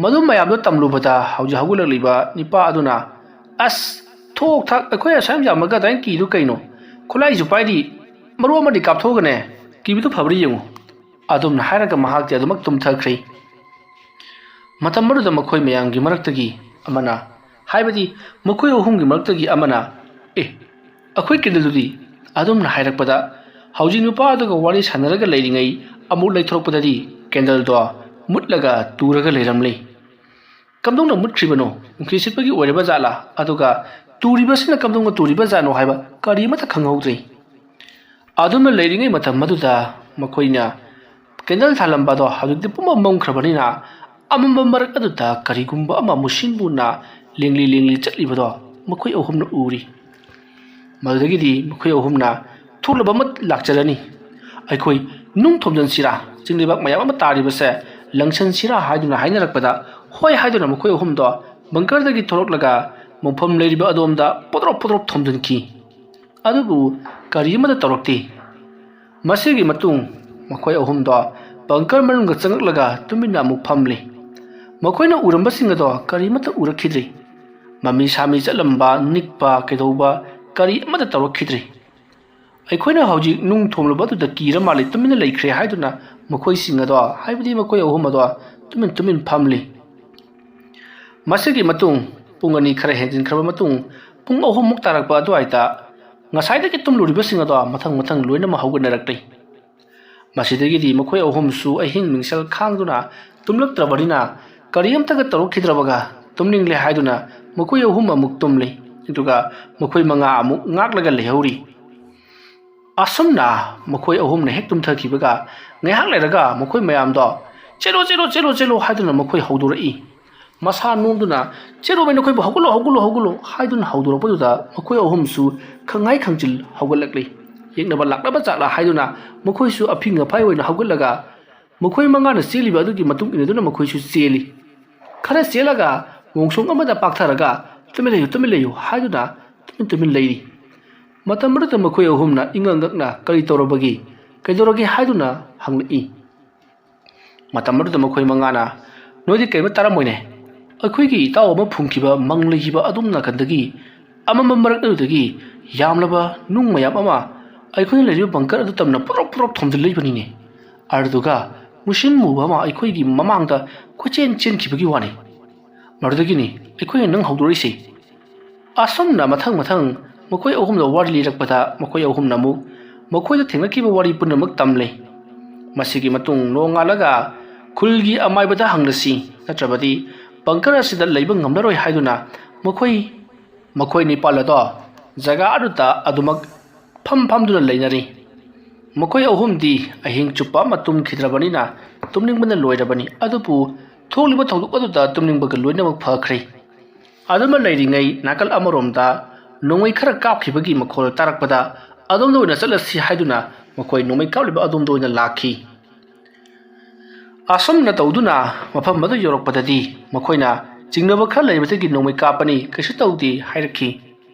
ꯃꯗꯨ ꯃꯌꯥꯝꯗꯣ ꯇꯝꯂꯨꯕꯗ ꯍꯧꯖꯤꯛ ꯍꯧꯒꯠꯂꯛꯂꯤꯕ ꯅꯤꯄꯥ ꯑꯗꯨꯅ, "ꯑꯁ, ꯊꯣꯛ ꯊꯥꯛ ꯑꯩꯈꯣꯏ ꯑꯁꯨꯛ ꯌꯥꯝ ꯌꯥꯝꯃꯒ ꯑꯗꯨꯃꯥꯏꯅ ꯀꯤꯗꯨ ꯀꯩꯅꯣ? ꯈꯨꯠꯂꯥꯏꯁꯨ ꯄꯥꯏꯔꯤ, ꯃꯔꯨ ꯑꯃꯗꯤ ꯀꯥꯞꯊꯣꯛꯑꯒꯅꯦ, ꯀꯤꯕꯗꯨ ꯐꯕ꯭ꯔꯥ ꯌꯦꯡꯉꯨ"꯫ ꯑꯗꯨꯝꯅ ꯍꯥꯏꯔꯒ ꯃꯍꯥꯛꯇꯤ ꯑꯗꯨꯃꯛ ꯇꯨꯝꯊꯈ꯭ꯔꯦ꯫ ꯃꯇꯝ ꯑꯗꯨꯗ ꯃꯈꯣꯏ ꯃꯌꯥꯝꯒꯤ ꯃꯔꯛꯇꯒꯤ ꯑꯃꯅ, ꯍꯥꯏꯕꯗꯤ ꯃꯈꯣꯏ ꯑꯍꯨꯝꯒꯤ ꯃꯔꯛꯇꯒꯤ ꯑꯃꯅ, "ꯑꯦ, ꯑꯩꯈꯣꯏ ꯀꯦꯟꯗꯜꯗꯨꯗꯤ?" ꯑꯗꯨꯝꯅ ꯍꯥꯏꯔꯛꯄꯗ, ꯍꯧꯖꯤꯛ ꯅꯨꯄꯥ ꯑꯗꯨꯒ ꯋꯥꯔꯤ ꯁꯥꯟꯅꯔꯒ ꯂꯩꯔꯤꯉꯩ ꯑꯃꯨꯛ ꯂꯩꯊꯣꯔꯛꯄꯗꯗꯤ ꯀꯦꯟꯗꯜꯗꯣ ꯃꯨꯠꯂꯒ ꯇꯨꯔꯒ ꯂꯩꯔꯝꯂꯦ꯫ "ꯀꯝꯗꯧꯅ ꯃꯨꯠꯈ꯭ꯔꯤꯕꯅꯣ? ꯅꯨꯡꯁꯤꯠ ꯁꯤꯠꯄꯒꯤ ꯑꯣꯏꯔꯕ ꯖꯥꯠꯂꯥ? ꯑꯗꯨꯒ ꯇꯨꯔꯤꯕꯁꯤꯅ ꯀꯝꯗꯧꯅ ꯇꯨꯔꯤꯕ ꯖꯥꯠꯅꯣ ꯍꯥꯏꯕ ꯀꯔꯤ ꯑꯃꯠꯇ ꯈꯪꯍꯧꯗ꯭ꯔꯦ"꯫ ꯑꯗꯨꯝꯅ ꯂꯩꯔꯤꯉꯩ ꯃꯇꯝ ꯑꯗꯨꯗ ꯃꯈꯣꯏꯅ ꯀꯦꯟꯗꯜ ꯊꯥꯜꯂꯝꯕꯗꯣ ꯍꯧꯖꯤꯛꯇꯤ ꯄꯨꯝꯃꯝ ꯃꯝꯈ꯭ꯔꯕꯅꯤꯅ, ꯑꯃꯝꯕ ꯃꯔꯛ ꯑꯗꯨꯗ ꯀꯔꯤꯒꯨꯝꯕ ꯑꯃ ꯃꯨꯁꯤꯟ ꯃꯨꯅ ꯂꯦꯡꯂꯤ ꯂꯦꯡꯂꯤ ꯆꯠꯂꯤꯕꯗꯣ ꯃꯈꯣꯏ ꯑꯍꯨꯝꯅ ꯎꯔꯤ꯫ ꯃꯗꯨꯗꯒꯤꯗꯤ ꯃꯈꯣꯏ ꯑꯍꯨꯝꯅ ꯊꯣꯛꯂꯕ ꯑꯃ ꯂꯥꯛꯆꯔꯅꯤ, ꯑꯩꯈꯣꯏ ꯅꯨꯡ ꯊꯣꯝꯖꯤꯟꯁꯤꯔꯥ, ꯆꯤꯡ ꯂꯩꯕꯥꯛ ꯃꯌꯥꯝ ꯑꯃ ꯇꯥꯔꯤꯕꯁꯦ ꯂꯪꯁꯟꯁꯤꯔꯥ ꯍꯥꯏꯗꯨꯅ ꯍꯥꯏꯅꯔꯛꯄꯗ, ꯍꯣꯏ ꯍꯥꯏꯗꯨꯅ ꯃꯈꯣꯏ ꯑꯍꯨꯝꯗꯣ ꯕꯪꯀꯔꯗꯒꯤ ꯊꯣꯛꯂꯛꯂꯒ ꯃꯐꯝ ꯂꯩꯔꯤꯕ ꯑꯗꯣꯝꯗ ꯄꯣꯗ꯭ꯔꯣꯞ ꯄꯣꯗ꯭ꯔꯣꯞ ꯊꯣꯝꯖꯤꯟꯈꯤ꯫ ꯑꯗꯨꯕꯨ ꯀꯔꯤ ꯑꯃꯠꯇ ꯇꯧꯔꯛꯇꯦ꯫ ꯃꯁꯤꯒꯤ ꯃꯇꯨꯡ ꯃꯈꯣꯏ ꯑꯍꯨꯝꯗꯣ ꯕꯪꯀꯔ ꯃꯅꯨꯡꯗ ꯆꯪꯂꯛꯂꯒ ꯇꯨꯃꯤꯟꯅ ꯑꯃꯨꯛ ꯐꯝꯂꯤ꯫ ꯃꯈꯣꯏꯅ ꯎꯔꯝꯕꯁꯤꯡ ꯑꯗꯣ ꯀꯔꯤꯃꯠꯇ ꯎꯔꯛꯈꯤꯗ꯭ꯔꯤ꯫ ꯃꯃꯤ ꯁꯥꯃꯤ ꯆꯠꯂꯝꯕ, ꯅꯤꯛꯄ, ꯀꯩꯗꯧꯕ ꯀꯔꯤ ꯑꯃꯠꯇ ꯇꯧꯔꯛꯈꯤꯗ꯭ꯔꯤ꯫ ꯑꯩꯈꯣꯏꯅ ꯍꯧꯖꯤꯛ ꯅꯨꯡ ꯊꯣꯝꯂꯨꯕ ꯑꯗꯨꯗ ꯀꯤꯔ ꯃꯥꯜꯂꯦ, ꯇꯨꯃꯤꯟꯅ ꯂꯩꯈ꯭ꯔꯦ ꯍꯥꯏꯗꯨꯅ ꯃꯈꯣꯏꯁꯤꯡ ꯑꯗꯣ, ꯍꯥꯏꯕꯗꯤ ꯃꯈꯣꯏ ꯑꯍꯨꯝ ꯑꯗꯣ ꯇꯨꯃꯤꯟ ꯇꯨꯃꯤꯟ ꯐꯝꯂꯤ꯫ ꯃꯁꯤꯒꯤ ꯃꯇꯨꯡ ꯄꯨꯡ ꯑꯅꯤ ꯈꯔ ꯍꯦꯟꯖꯤꯟꯈ꯭ꯔꯕ ꯃꯇꯨꯡ, ꯄꯨꯡ ꯑꯍꯨꯝꯃꯨꯛ ꯇꯥꯔꯛꯄ ꯑꯗꯨꯋꯥꯏꯗ ꯉꯁꯥꯏꯗꯒꯤ ꯇꯨꯝꯂꯨꯔꯤꯕꯁꯤꯡ ꯑꯗꯣ ꯃꯊꯪ ꯃꯊꯪ ꯂꯣꯏꯅꯃꯛ ꯍꯧꯒꯠꯅꯔꯛꯂꯤ꯫ ꯃꯁꯤꯗꯒꯤꯗꯤ ꯃꯈꯣꯏ ꯑꯍꯨꯝꯁꯨ ꯑꯍꯤꯡ ꯃꯤꯡꯁꯦꯜ ꯈꯥꯡꯗꯨꯅ ꯇꯨꯝꯂꯛꯇ꯭ꯔꯕꯅꯤꯅ, ꯀꯔꯤꯝꯇꯒ ꯇꯧꯔꯛꯈꯤꯗ꯭ꯔꯕꯒ ꯇꯨꯝꯅꯤꯡꯂꯦ ꯍꯥꯏꯗꯨꯅ ꯃꯈꯣꯏ ꯑꯍꯨꯝ ꯑꯃꯨꯛ ꯇꯨꯝꯂꯤ꯫ ꯑꯗꯨꯒ ꯃꯈꯣꯏ ꯃꯉꯥ ꯑꯃꯨꯛ ꯉꯥꯛꯂꯒ ꯂꯩꯍꯧꯔꯤ꯫ ꯑꯁꯨꯝꯅ ꯃꯈꯣꯏ ꯑꯍꯨꯝꯅ ꯍꯦꯛ ꯇꯨꯝꯊꯈꯤꯕꯒ ꯉꯥꯏꯍꯥꯛ ꯂꯩꯔꯒ ꯃꯈꯣꯏ ꯃꯌꯥꯝꯗꯣ "ꯆꯦꯜꯂꯣ, ꯆꯦꯜꯂꯣ, ꯆꯦꯜꯂꯣ, ꯆꯦꯜꯂꯣ" ꯍꯥꯏꯗꯨꯅ ꯃꯈꯣꯏ ꯍꯧꯗꯣꯔꯛꯏ꯫ ꯃꯁꯥ ꯅꯣꯝꯗꯨꯅ "ꯆꯦꯜꯂꯣꯃꯦ, ꯅꯈꯣꯏꯕꯨ ꯍꯧꯒꯠꯂꯣ, ꯍꯧꯒꯠꯂꯣ, ꯍꯧꯒꯠꯂꯣ" ꯍꯥꯏꯗꯨꯅ ꯍꯧꯗꯣꯔꯛꯄꯗꯨꯗ ꯃꯈꯣꯏ ꯑꯍꯨꯝꯁꯨ ꯈꯪꯉꯥꯏ ꯈꯪꯖꯤꯜ ꯍꯧꯒꯠꯂꯛꯂꯤ꯫ ꯌꯦꯡꯅꯕ ꯂꯥꯛꯂꯕ ꯖꯥꯠꯂꯥ ꯍꯥꯏꯗꯨꯅ ꯃꯈꯣꯏꯁꯨ ꯑꯐꯤꯡ ꯑꯐꯥꯏ ꯑꯣꯏꯅ ꯍꯧꯒꯠꯂꯒ ꯃꯈꯣꯏ ꯃꯉꯥꯅ ꯆꯦꯜꯂꯤꯕ ꯑꯗꯨꯒꯤ ꯃꯇꯨꯡ ꯏꯟꯅꯗꯨꯅ ꯃꯈꯣꯏꯁꯨ ꯆꯦꯜꯂꯤ꯫ ꯈꯔ ꯆꯦꯜꯂꯒ ꯃꯣꯡꯁꯣꯡ ꯑꯃꯗ ꯄꯥꯛꯊꯔꯒ "ꯇꯨꯃꯤꯟ ꯂꯩꯌꯨ, ꯇꯨꯃꯤꯟ ꯂꯩꯌꯨ" ꯍꯥꯏꯗꯨꯅ ꯇꯨꯃꯤꯟ ꯇꯨꯃꯤꯟ ꯂꯩꯔꯤ꯫ ꯃꯇꯝ ꯑꯗꯨꯗ ꯃꯈꯣꯏ ꯑꯍꯨꯝꯅ ꯏꯉꯛ ꯉꯛꯅ "ꯀꯔꯤ ꯇꯧꯔꯕꯒꯦ? ꯀꯩꯗꯧꯔꯒꯦ?" ꯍꯥꯏꯗꯨꯅ ꯍꯪꯂꯛꯏ꯫ ꯃꯇꯝ ꯑꯗꯨꯗ ꯃꯈꯣꯏ ꯃꯉꯥꯅ "ꯅꯣꯏꯗꯤ ꯀꯔꯤꯝꯇ ꯇꯥꯔꯝꯃꯣꯏꯅꯦ꯫ ꯑꯩꯈꯣꯏꯒꯤ ꯏꯇꯥꯎ ꯑꯃ ꯐꯨꯝꯈꯤꯕ ꯃꯪ ꯂꯩꯈꯤꯕ ꯑꯗꯣꯝ ꯅꯥꯀꯟꯗꯒꯤ ꯑꯃꯝꯕ ꯃꯔꯛ ꯑꯗꯨꯗꯒꯤ ꯌꯥꯝꯂꯕ ꯅꯨꯡ ꯃꯌꯥꯝ ꯑꯃ ꯑꯩꯈꯣꯏꯅ ꯂꯩꯔꯤꯕ ꯕꯪꯀꯔ ꯑꯗꯨ ꯇꯝꯅ ꯄꯨꯔꯞ ꯄꯨꯔꯞ ꯊꯣꯝꯖꯤꯜꯂꯛꯏꯕꯅꯤꯅꯦ꯫ ꯑꯗꯨꯗꯨꯒ ꯃꯨꯁꯤꯟ ꯃꯨꯕ ꯑꯃ ꯑꯩꯈꯣꯏꯒꯤ ꯃꯃꯥꯡꯗ ꯀꯣꯏꯆꯦꯟ ꯆꯦꯟꯈꯤꯕꯒꯤ ꯋꯥꯅꯤ꯫ ꯃꯗꯨꯗꯒꯤꯅꯤ ꯑꯩꯈꯣꯏꯅ ꯅꯪ ꯍꯧꯗꯣꯔꯛꯏꯁꯦ"꯫ ꯑꯁꯨꯝꯅ ꯃꯊꯪ ꯃꯊꯪ ꯃꯈꯣꯏ ꯑꯍꯨꯝꯗ ꯋꯥꯔꯤ ꯂꯤꯔꯛꯄꯗ, ꯃꯈꯣꯏ ꯑꯍꯨꯝꯅ ꯑꯃꯨꯛ ꯃꯈꯣꯏꯗ ꯊꯦꯡꯅꯈꯤꯕ ꯋꯥꯔꯤ ꯄꯨꯝꯅꯃꯛ ꯇꯝꯂꯦ꯫ ꯃꯁꯤꯒꯤ ꯃꯇꯨꯡ ꯅꯣꯡꯉꯥꯜꯂꯒ ꯈꯨꯜꯒꯤ ꯑꯃꯥꯏꯕꯗ ꯍꯪꯂꯁꯤ, ꯅꯠꯇ꯭ꯔꯕꯗꯤ ꯕꯪꯀꯔ ꯑꯁꯤꯗ ꯂꯩꯕ ꯉꯝꯂꯔꯣꯏ ꯍꯥꯏꯗꯨꯅ ꯃꯈꯣꯏ, ꯃꯈꯣꯏ ꯅꯤꯄꯥꯜ ꯑꯗꯣ ꯖꯒꯥ ꯑꯗꯨꯗ ꯑꯗꯨꯃꯛ ꯐꯝ ꯐꯝꯗꯨꯅ ꯂꯩꯅꯔꯤ꯫ ꯃꯈꯣꯏ ꯑꯍꯨꯝꯗꯤ ꯑꯍꯤꯡ ꯆꯨꯞꯄ ꯑꯃ ꯇꯨꯝꯈꯤꯗ꯭ꯔꯕꯅꯤꯅ ꯇꯨꯝꯅꯤꯡꯕꯅ ꯂꯣꯏꯔꯕꯅꯤ꯫ ꯑꯗꯨꯕꯨ ꯊꯣꯛꯂꯤꯕ ꯊꯧꯗꯣꯛ ꯑꯗꯨꯗ ꯇꯨꯝꯅꯤꯡꯕꯒ ꯂꯣꯏꯅꯃꯛ ꯐꯈ꯭ꯔꯦ꯫ ꯑꯗꯨꯃ ꯂꯩꯔꯤꯉꯩ, ꯅꯥꯀꯜ ꯑꯃꯔꯣꯝꯗ ꯅꯣꯡꯃꯩ ꯈꯔ ꯀꯥꯞꯈꯤꯕꯒꯤ ꯃꯈꯣꯜ ꯇꯥꯔꯛꯄꯗ, ꯑꯗꯣꯝꯗ ꯑꯣꯏꯅ ꯆꯠꯂꯁꯤ ꯍꯥꯏꯗꯨꯅ ꯃꯈꯣꯏ ꯅꯣꯡꯃꯩ ꯀꯥꯞꯂꯤꯕ ꯑꯗꯣꯝꯗ ꯑꯣꯏꯅ ꯂꯥꯛꯈꯤ꯫ ꯑꯁꯨꯝꯅ ꯇꯧꯗꯨꯅ ꯃꯐꯝ ꯑꯗꯨ ꯌꯧꯔꯛꯄꯗꯗꯤ, ꯃꯈꯣꯏꯅ ꯆꯤꯡꯅꯕ ꯈꯔ ꯂꯩꯕꯗꯒꯤ ꯅꯣꯡꯃꯩ ꯀꯥꯞꯄꯅꯤ, ꯀꯩꯁꯨ ꯇꯧꯗꯦ ꯍꯥꯏꯔꯛꯈꯤ꯫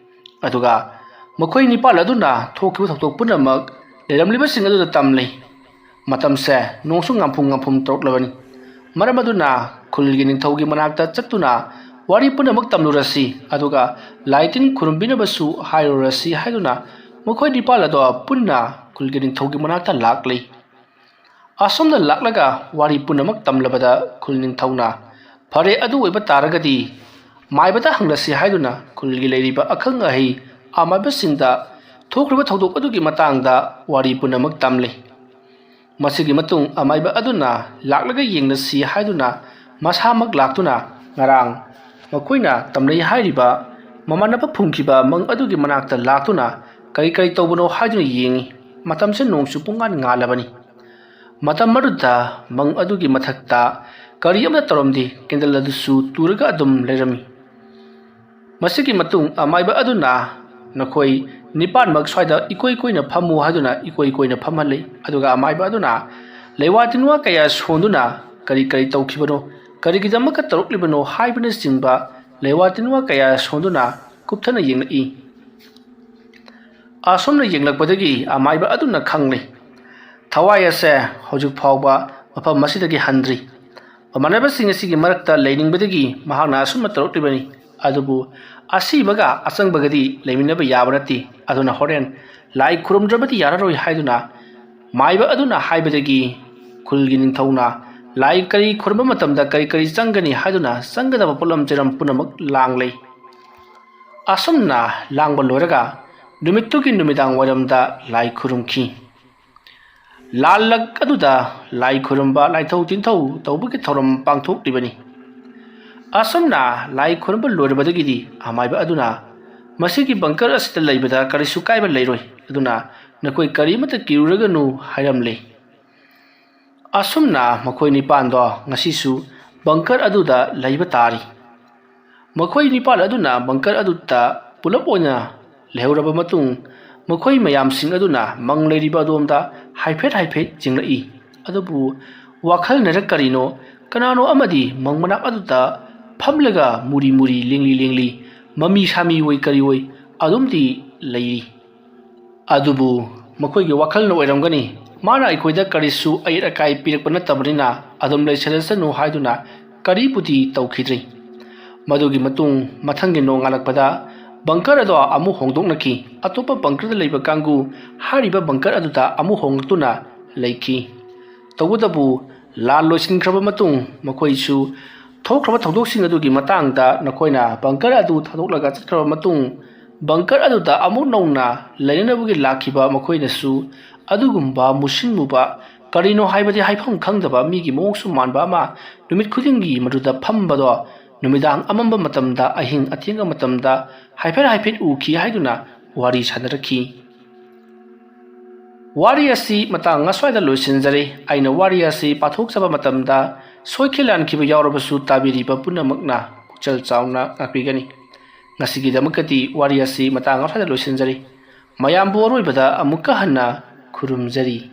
ꯑꯗꯨꯒ ꯃꯈꯣꯏ ꯅꯤꯄꯥꯜ ꯑꯗꯨꯅ ꯊꯣꯛꯈꯤꯕ ꯊꯧꯗꯣꯛ ꯄꯨꯝꯅꯃꯛ ꯂꯩꯔꯝꯂꯤꯕꯁꯤꯡ ꯑꯗꯨꯗ ꯇꯝꯂꯤ꯫ ꯃꯇꯝꯁꯦ ꯅꯣꯡꯁꯨ ꯉꯥꯝꯐꯨꯝ ꯉꯥꯝꯐꯨꯝ ꯇꯧꯔꯛꯂꯕꯅꯤ꯫ ꯃꯔꯝ ꯑꯗꯨꯅ ꯈꯨꯜꯒꯤ ꯅꯤꯡꯊꯧꯒꯤ ꯃꯅꯥꯛꯇ ꯆꯠꯇꯨꯅ ꯋꯥꯔꯤ ꯄꯨꯝꯅꯃꯛ ꯇꯝꯂꯨꯔꯁꯤ, ꯑꯗꯨꯒ ꯂꯥꯏ ꯇꯤꯟ ꯈꯨꯔꯨꯝꯕꯤꯅꯕꯁꯨ ꯍꯥꯏꯔꯨꯔꯁꯤ ꯍꯥꯏꯗꯨꯅ ꯃꯈꯣꯏ ꯅꯤꯄꯥꯜ ꯑꯗꯣ ꯄꯨꯟꯅ ꯈꯨꯜꯒꯤ ꯅꯤꯡꯊꯧꯒꯤ ꯃꯅꯥꯛꯇ ꯂꯥꯛꯂꯤ꯫ ꯑꯁꯨꯝꯅ ꯂꯥꯛꯂꯒ ꯋꯥꯔꯤ ꯄꯨꯝꯅꯃꯛ ꯇꯝꯂꯕꯗ ꯈꯨꯜ ꯅꯤꯡꯊꯧꯅ, "ꯐꯔꯦ, ꯑꯗꯨ ꯑꯣꯏꯕ ꯇꯥꯔꯒꯗꯤ ꯃꯥꯏꯕꯗ ꯍꯪꯂꯁꯤ" ꯍꯥꯏꯗꯨꯅ ꯈꯨꯜꯒꯤ ꯂꯩꯔꯤꯕ ꯑꯈꯪ ꯑꯍꯩ ꯑꯃꯥꯏꯕꯁꯤꯡꯗ ꯊꯣꯛꯈ꯭ꯔꯤꯕ ꯊꯧꯗꯣꯛ ꯑꯗꯨꯒꯤ ꯃꯇꯥꯡꯗ ꯋꯥꯔꯤ ꯄꯨꯝꯅꯃꯛ ꯇꯝꯂꯤ꯫ ꯃꯁꯤꯒꯤ ꯃꯇꯨꯡ ꯑꯃꯥꯏꯕ ꯑꯗꯨꯅ ꯂꯥꯛꯂꯒ ꯌꯦꯡꯂꯁꯤ ꯍꯥꯏꯗꯨꯅ ꯃꯁꯥꯃꯛ ꯂꯥꯛꯇꯨꯅ ꯉꯔꯥꯡ ꯃꯈꯣꯏꯅ ꯇꯝꯅꯩ ꯍꯥꯏꯔꯤꯕ ꯃꯃꯥꯟꯅꯕ ꯐꯨꯝꯈꯤꯕ ꯃꯪ ꯑꯗꯨꯒꯤ ꯃꯅꯥꯛꯇ ꯂꯥꯛꯇꯨꯅ ꯀꯔꯤ ꯀꯔꯤ ꯇꯧꯕꯅꯣ ꯍꯥꯏꯗꯨꯅ ꯌꯦꯡꯉꯤ꯫ ꯃꯇꯝꯁꯦ ꯅꯣꯡꯁꯨ ꯄꯨꯡꯉꯥꯟ ꯉꯥꯜꯂꯕꯅꯤ꯫ ꯃꯇꯝ ꯑꯗꯨꯗ ꯃꯪ ꯑꯗꯨꯒꯤ ꯃꯊꯛꯇ ꯀꯔꯤ ꯑꯃꯠꯇ ꯇꯧꯔꯝꯗꯦ꯫ ꯀꯦꯟꯗꯜ ꯑꯗꯨꯁꯨ ꯇꯨꯔꯒ ꯑꯗꯨꯝ ꯂꯩꯔꯝꯃꯤ꯫ ꯃꯁꯤꯒꯤ ꯃꯇꯨꯡ ꯑꯃꯥꯏꯕ ꯑꯗꯨꯅ ꯅꯈꯣꯏ ꯅꯤꯄꯥꯟꯃꯛ ꯁ꯭ꯋꯥꯏꯗ ꯏꯀꯣꯏ ꯀꯣꯏꯅ ꯐꯝꯃꯨ ꯍꯥꯏꯗꯨꯅ ꯏꯀꯣꯏ ꯀꯣꯏꯅ ꯐꯝꯍꯜꯂꯤ꯫ ꯑꯗꯨꯒ ꯑꯃꯥꯏꯕ ꯑꯗꯨꯅ ꯂꯩꯋꯥ ꯇꯤꯟꯋꯥ ꯀꯌꯥ ꯁꯣꯟꯗꯨꯅ ꯀꯔꯤ ꯀꯔꯤ ꯇꯧꯈꯤꯕꯅꯣ, ꯀꯔꯤꯒꯤꯗꯃꯛꯇ ꯇꯧꯔꯛꯂꯤꯕꯅꯣ ꯍꯥꯏꯕꯅꯆꯤꯡꯕ ꯂꯩꯋꯥ ꯇꯤꯟꯋꯥ ꯀꯌꯥ ꯁꯣꯟꯗꯨꯅ ꯀꯨꯞꯊꯅ ꯌꯦꯡꯂꯛꯏ꯫ ꯑꯁꯨꯝꯅ ꯌꯦꯡꯂꯛꯄꯗꯒꯤ ꯑꯃꯥꯏꯕ ꯑꯗꯨꯅ ꯈꯪꯂꯦ, ꯊꯋꯥꯏ ꯑꯁꯦ ꯍꯧꯖꯤꯛ ꯐꯥꯎꯕ ꯃꯐꯝ ꯑꯁꯤꯗꯒꯤ ꯍꯟꯗ꯭ꯔꯤ꯫ ꯃꯃꯥꯟꯅꯕꯁꯤꯡ ꯑꯁꯤꯒꯤ ꯃꯔꯛꯇ ꯂꯩꯅꯤꯡꯕꯗꯒꯤ ꯃꯍꯥꯛꯅ ꯑꯁꯨꯝꯅ ꯇꯧꯔꯛꯂꯤꯕꯅꯤ꯫ ꯑꯗꯨꯕꯨ ꯑꯁꯤꯕꯒ ꯑꯆꯪꯕꯒꯗꯤ ꯂꯩꯃꯤꯟꯅꯕ ꯌꯥꯕ ꯅꯠꯇꯦ꯫ ꯑꯗꯨꯅ ꯍꯣꯔꯦꯟ ꯂꯥꯏ ꯈꯨꯔꯨꯝꯗ꯭ꯔꯕꯗꯤ ꯌꯥꯔꯔꯣꯏ ꯍꯥꯏꯗꯨꯅ ꯃꯥꯏꯕ ꯑꯗꯨꯅ ꯍꯥꯏꯕꯗꯒꯤ ꯈꯨꯜꯒꯤ ꯅꯤꯡꯊꯧꯅ ꯂꯥꯏ ꯀꯔꯤ ꯈꯨꯔꯨꯝꯕ ꯃꯇꯝꯗ ꯀꯔꯤ ꯀꯔꯤ ꯆꯪꯒꯅꯤ ꯍꯥꯏꯗꯨꯅ ꯆꯪꯒꯗꯕ ꯄꯣꯠꯂꯝ ꯆꯩꯔꯝ ꯄꯨꯝꯅꯃꯛ ꯂꯥꯡꯂꯦ꯫ ꯑꯁꯨꯝꯅ ꯂꯥꯡꯕ ꯂꯣꯏꯔꯒ ꯅꯨꯃꯤꯠꯇꯨꯒꯤ ꯅꯨꯃꯤꯗꯥꯡ ꯋꯥꯏꯔꯝꯗ ꯂꯥꯏ ꯈꯨꯔꯨꯝꯈꯤ꯫ ꯂꯥꯜꯂꯛ ꯑꯗꯨꯗ ꯂꯥꯏ ꯈꯨꯔꯨꯝꯕ, ꯂꯥꯏꯊꯧ ꯇꯤꯟꯊꯧ ꯇꯧꯕꯒꯤ ꯊꯧꯔꯝ ꯄꯥꯡꯊꯣꯛꯂꯤꯕꯅꯤ꯫ ꯑꯁꯨꯝꯅ ꯂꯥꯏ ꯈꯨꯔꯨꯝꯕ ꯂꯣꯏꯔꯕꯗꯒꯤꯗꯤ ꯑꯃꯥꯏꯕ ꯑꯗꯨꯅ ꯃꯁꯤꯒꯤ ꯕꯪꯀꯔ ꯑꯁꯤꯗ ꯂꯩꯕꯗ ꯀꯔꯤꯁꯨ ꯀꯥꯏꯕ ꯂꯩꯔꯣꯏ, ꯑꯗꯨꯅ ꯅꯈꯣꯏ ꯀꯔꯤꯃꯠꯇ ꯀꯤꯔꯨꯔꯒꯅꯨ ꯍꯥꯏꯔꯝꯂꯦ꯫ ꯑꯁꯨꯝꯅ ꯃꯈꯣꯏ ꯅꯤꯄꯥꯟꯗꯣ ꯉꯁꯤꯁꯨ ꯕꯪꯀꯔ ꯑꯗꯨꯗ ꯂꯩꯕ ꯇꯥꯔꯤ꯫ ꯃꯈꯣꯏ ꯅꯤꯄꯥꯟ ꯑꯗꯨꯅ ꯕꯪꯀꯔ ꯑꯗꯨꯗ ꯄꯨꯂꯞ ꯑꯣꯏꯅ ꯂꯩꯍꯧꯔꯕ ꯃꯇꯨꯡ, ꯃꯈꯣꯏ ꯃꯌꯥꯝꯁꯤꯡ ꯑꯗꯨꯅ ꯃꯪ ꯂꯩꯔꯤꯕ ꯑꯗꯣꯝꯗ ꯍꯥꯏꯐꯦꯠ ꯍꯥꯏꯐꯦꯠ ꯌꯦꯡꯂꯛꯏ꯫ ꯑꯗꯨꯕꯨ ꯋꯥꯈꯜꯅꯔ ꯀꯔꯤꯅꯣ, ꯀꯅꯥꯅꯣ ꯑꯃꯗꯤ ꯃꯪ ꯃꯅꯥꯛ ꯑꯗꯨꯗ ꯐꯝꯂꯒ ꯃꯨꯔꯤ ꯃꯨꯔꯤ, ꯂꯦꯡꯂꯤ ꯂꯦꯡꯂꯤ, ꯃꯃꯤ ꯁꯥꯃꯤ ꯑꯣꯏ ꯀꯔꯤ ꯑꯣꯏ ꯑꯗꯨꯝꯗꯤ ꯂꯩꯔꯤ꯫ ꯑꯗꯨꯕꯨ ꯃꯈꯣꯏꯒꯤ ꯋꯥꯈꯜꯅ ꯑꯣꯏꯔꯝꯒꯅꯤ, ꯃꯥꯅ ꯑꯩꯈꯣꯏꯗ ꯀꯔꯤꯁꯨ ꯑꯌꯦꯠ ꯑꯀꯥꯏ ꯄꯤꯔꯛꯄ ꯅꯠꯇꯕꯅꯤꯅ ꯑꯗꯨꯝ ꯂꯩꯁꯤꯜꯂꯁꯅꯨ ꯍꯥꯏꯗꯨꯅ ꯀꯔꯤꯕꯨꯗꯤ ꯇꯧꯈꯤꯗ꯭ꯔꯤ꯫ ꯃꯗꯨꯒꯤ ꯃꯇꯨꯡ ꯃꯊꯪꯒꯤ ꯅꯣꯡꯉꯥꯜꯂꯛꯄꯗ ꯕꯪꯀꯔ ꯑꯗꯣ ꯑꯃꯨꯛ ꯍꯣꯡꯗꯣꯛꯅꯈꯤ꯫ ꯑꯇꯣꯞꯄ ꯕꯪꯀꯔꯗ ꯂꯩꯕ ꯀꯥꯡꯕꯨ ꯍꯥꯏꯔꯤꯕ ꯕꯪꯀꯔ ꯑꯗꯨꯗ ꯑꯃꯨꯛ ꯍꯣꯡꯂꯛꯇꯨꯅ ꯂꯩꯈꯤ꯫ ꯇꯧꯕꯇꯕꯨ ꯂꯥꯟ ꯂꯣꯏꯁꯤꯟꯈ꯭ꯔꯕ ꯃꯇꯨꯡ ꯃꯈꯣꯏꯁꯨ ꯊꯣꯛꯈ꯭ꯔꯕ ꯊꯧꯗꯣꯛꯁꯤꯡ ꯑꯗꯨꯒꯤ ꯃꯇꯥꯡꯗ ꯅꯈꯣꯏꯅ ꯕꯪꯀꯔ ꯑꯗꯨ ꯊꯥꯗꯣꯛꯂꯒ ꯆꯠꯈ꯭ꯔꯕ ꯃꯇꯨꯡ ꯕꯪꯀꯔ ꯑꯗꯨꯗ ꯑꯃꯨꯛ ꯅꯧꯅ ꯂꯩꯅꯅꯕꯒꯤ ꯂꯥꯛꯈꯤꯕ ꯃꯈꯣꯏꯅꯁꯨ ꯑꯗꯨꯒꯨꯝꯕ ꯃꯨꯁꯤꯟ ꯃꯨꯕ ꯀꯔꯤꯅꯣ ꯍꯥꯏꯕꯗꯤ ꯍꯥꯏꯐꯝ ꯈꯪꯗꯕ ꯃꯤꯒꯤ ꯃꯑꯣꯡꯁꯨ ꯃꯥꯟꯕ ꯑꯃ ꯅꯨꯃꯤꯠ ꯈꯨꯗꯤꯡꯒꯤ ꯃꯗꯨꯗ ꯐꯝꯕꯗꯣ ꯅꯨꯃꯤꯗꯥꯡ ꯑꯃꯝꯕ ꯃꯇꯝꯗ, ꯑꯍꯤꯡ ꯑꯊꯦꯡꯕ ꯃꯇꯝꯗ ꯍꯥꯏꯐꯦꯠ ꯍꯥꯏꯐꯦꯠ ꯎꯈꯤ ꯍꯥꯏꯗꯨꯅ ꯋꯥꯔꯤ ꯁꯥꯟꯅꯔꯛꯈꯤ꯫ ꯋꯥꯔꯤ ꯑꯁꯤ ꯃꯇꯥꯡ ꯑꯁ꯭ꯋꯥꯏꯗ ꯂꯣꯏꯁꯤꯟꯖꯔꯦ꯫ ꯑꯩꯅ ꯋꯥꯔꯤ ꯑꯁꯤ ꯄꯥꯊꯣꯛꯆꯕ ꯃꯇꯝꯗ ꯁꯣꯏꯈꯤ ꯂꯥꯟꯈꯤꯕ ꯌꯥꯎꯔꯕꯁꯨ ꯇꯥꯕꯤꯔꯤꯕ ꯄꯨꯝꯅꯃꯛꯅ ꯄꯨꯛꯆꯦꯜ ꯆꯥꯎꯅ ꯉꯥꯛꯄꯤꯒꯅꯤ꯫ ꯉꯁꯤꯒꯤꯗꯃꯛꯇꯗꯤ ꯋꯥꯔꯤ ꯑꯁꯤ ꯃꯇꯥꯡ ꯑꯁ꯭ꯋꯥꯏꯗ ꯂꯣꯏꯁꯤꯟꯖꯔꯤ꯫ ꯃꯌꯥꯝꯕꯨ ꯑꯔꯣꯏꯕꯗ ꯑꯃꯨꯛꯀ ꯍꯟꯅ ꯈꯨꯔꯨꯝꯖꯔꯤ꯫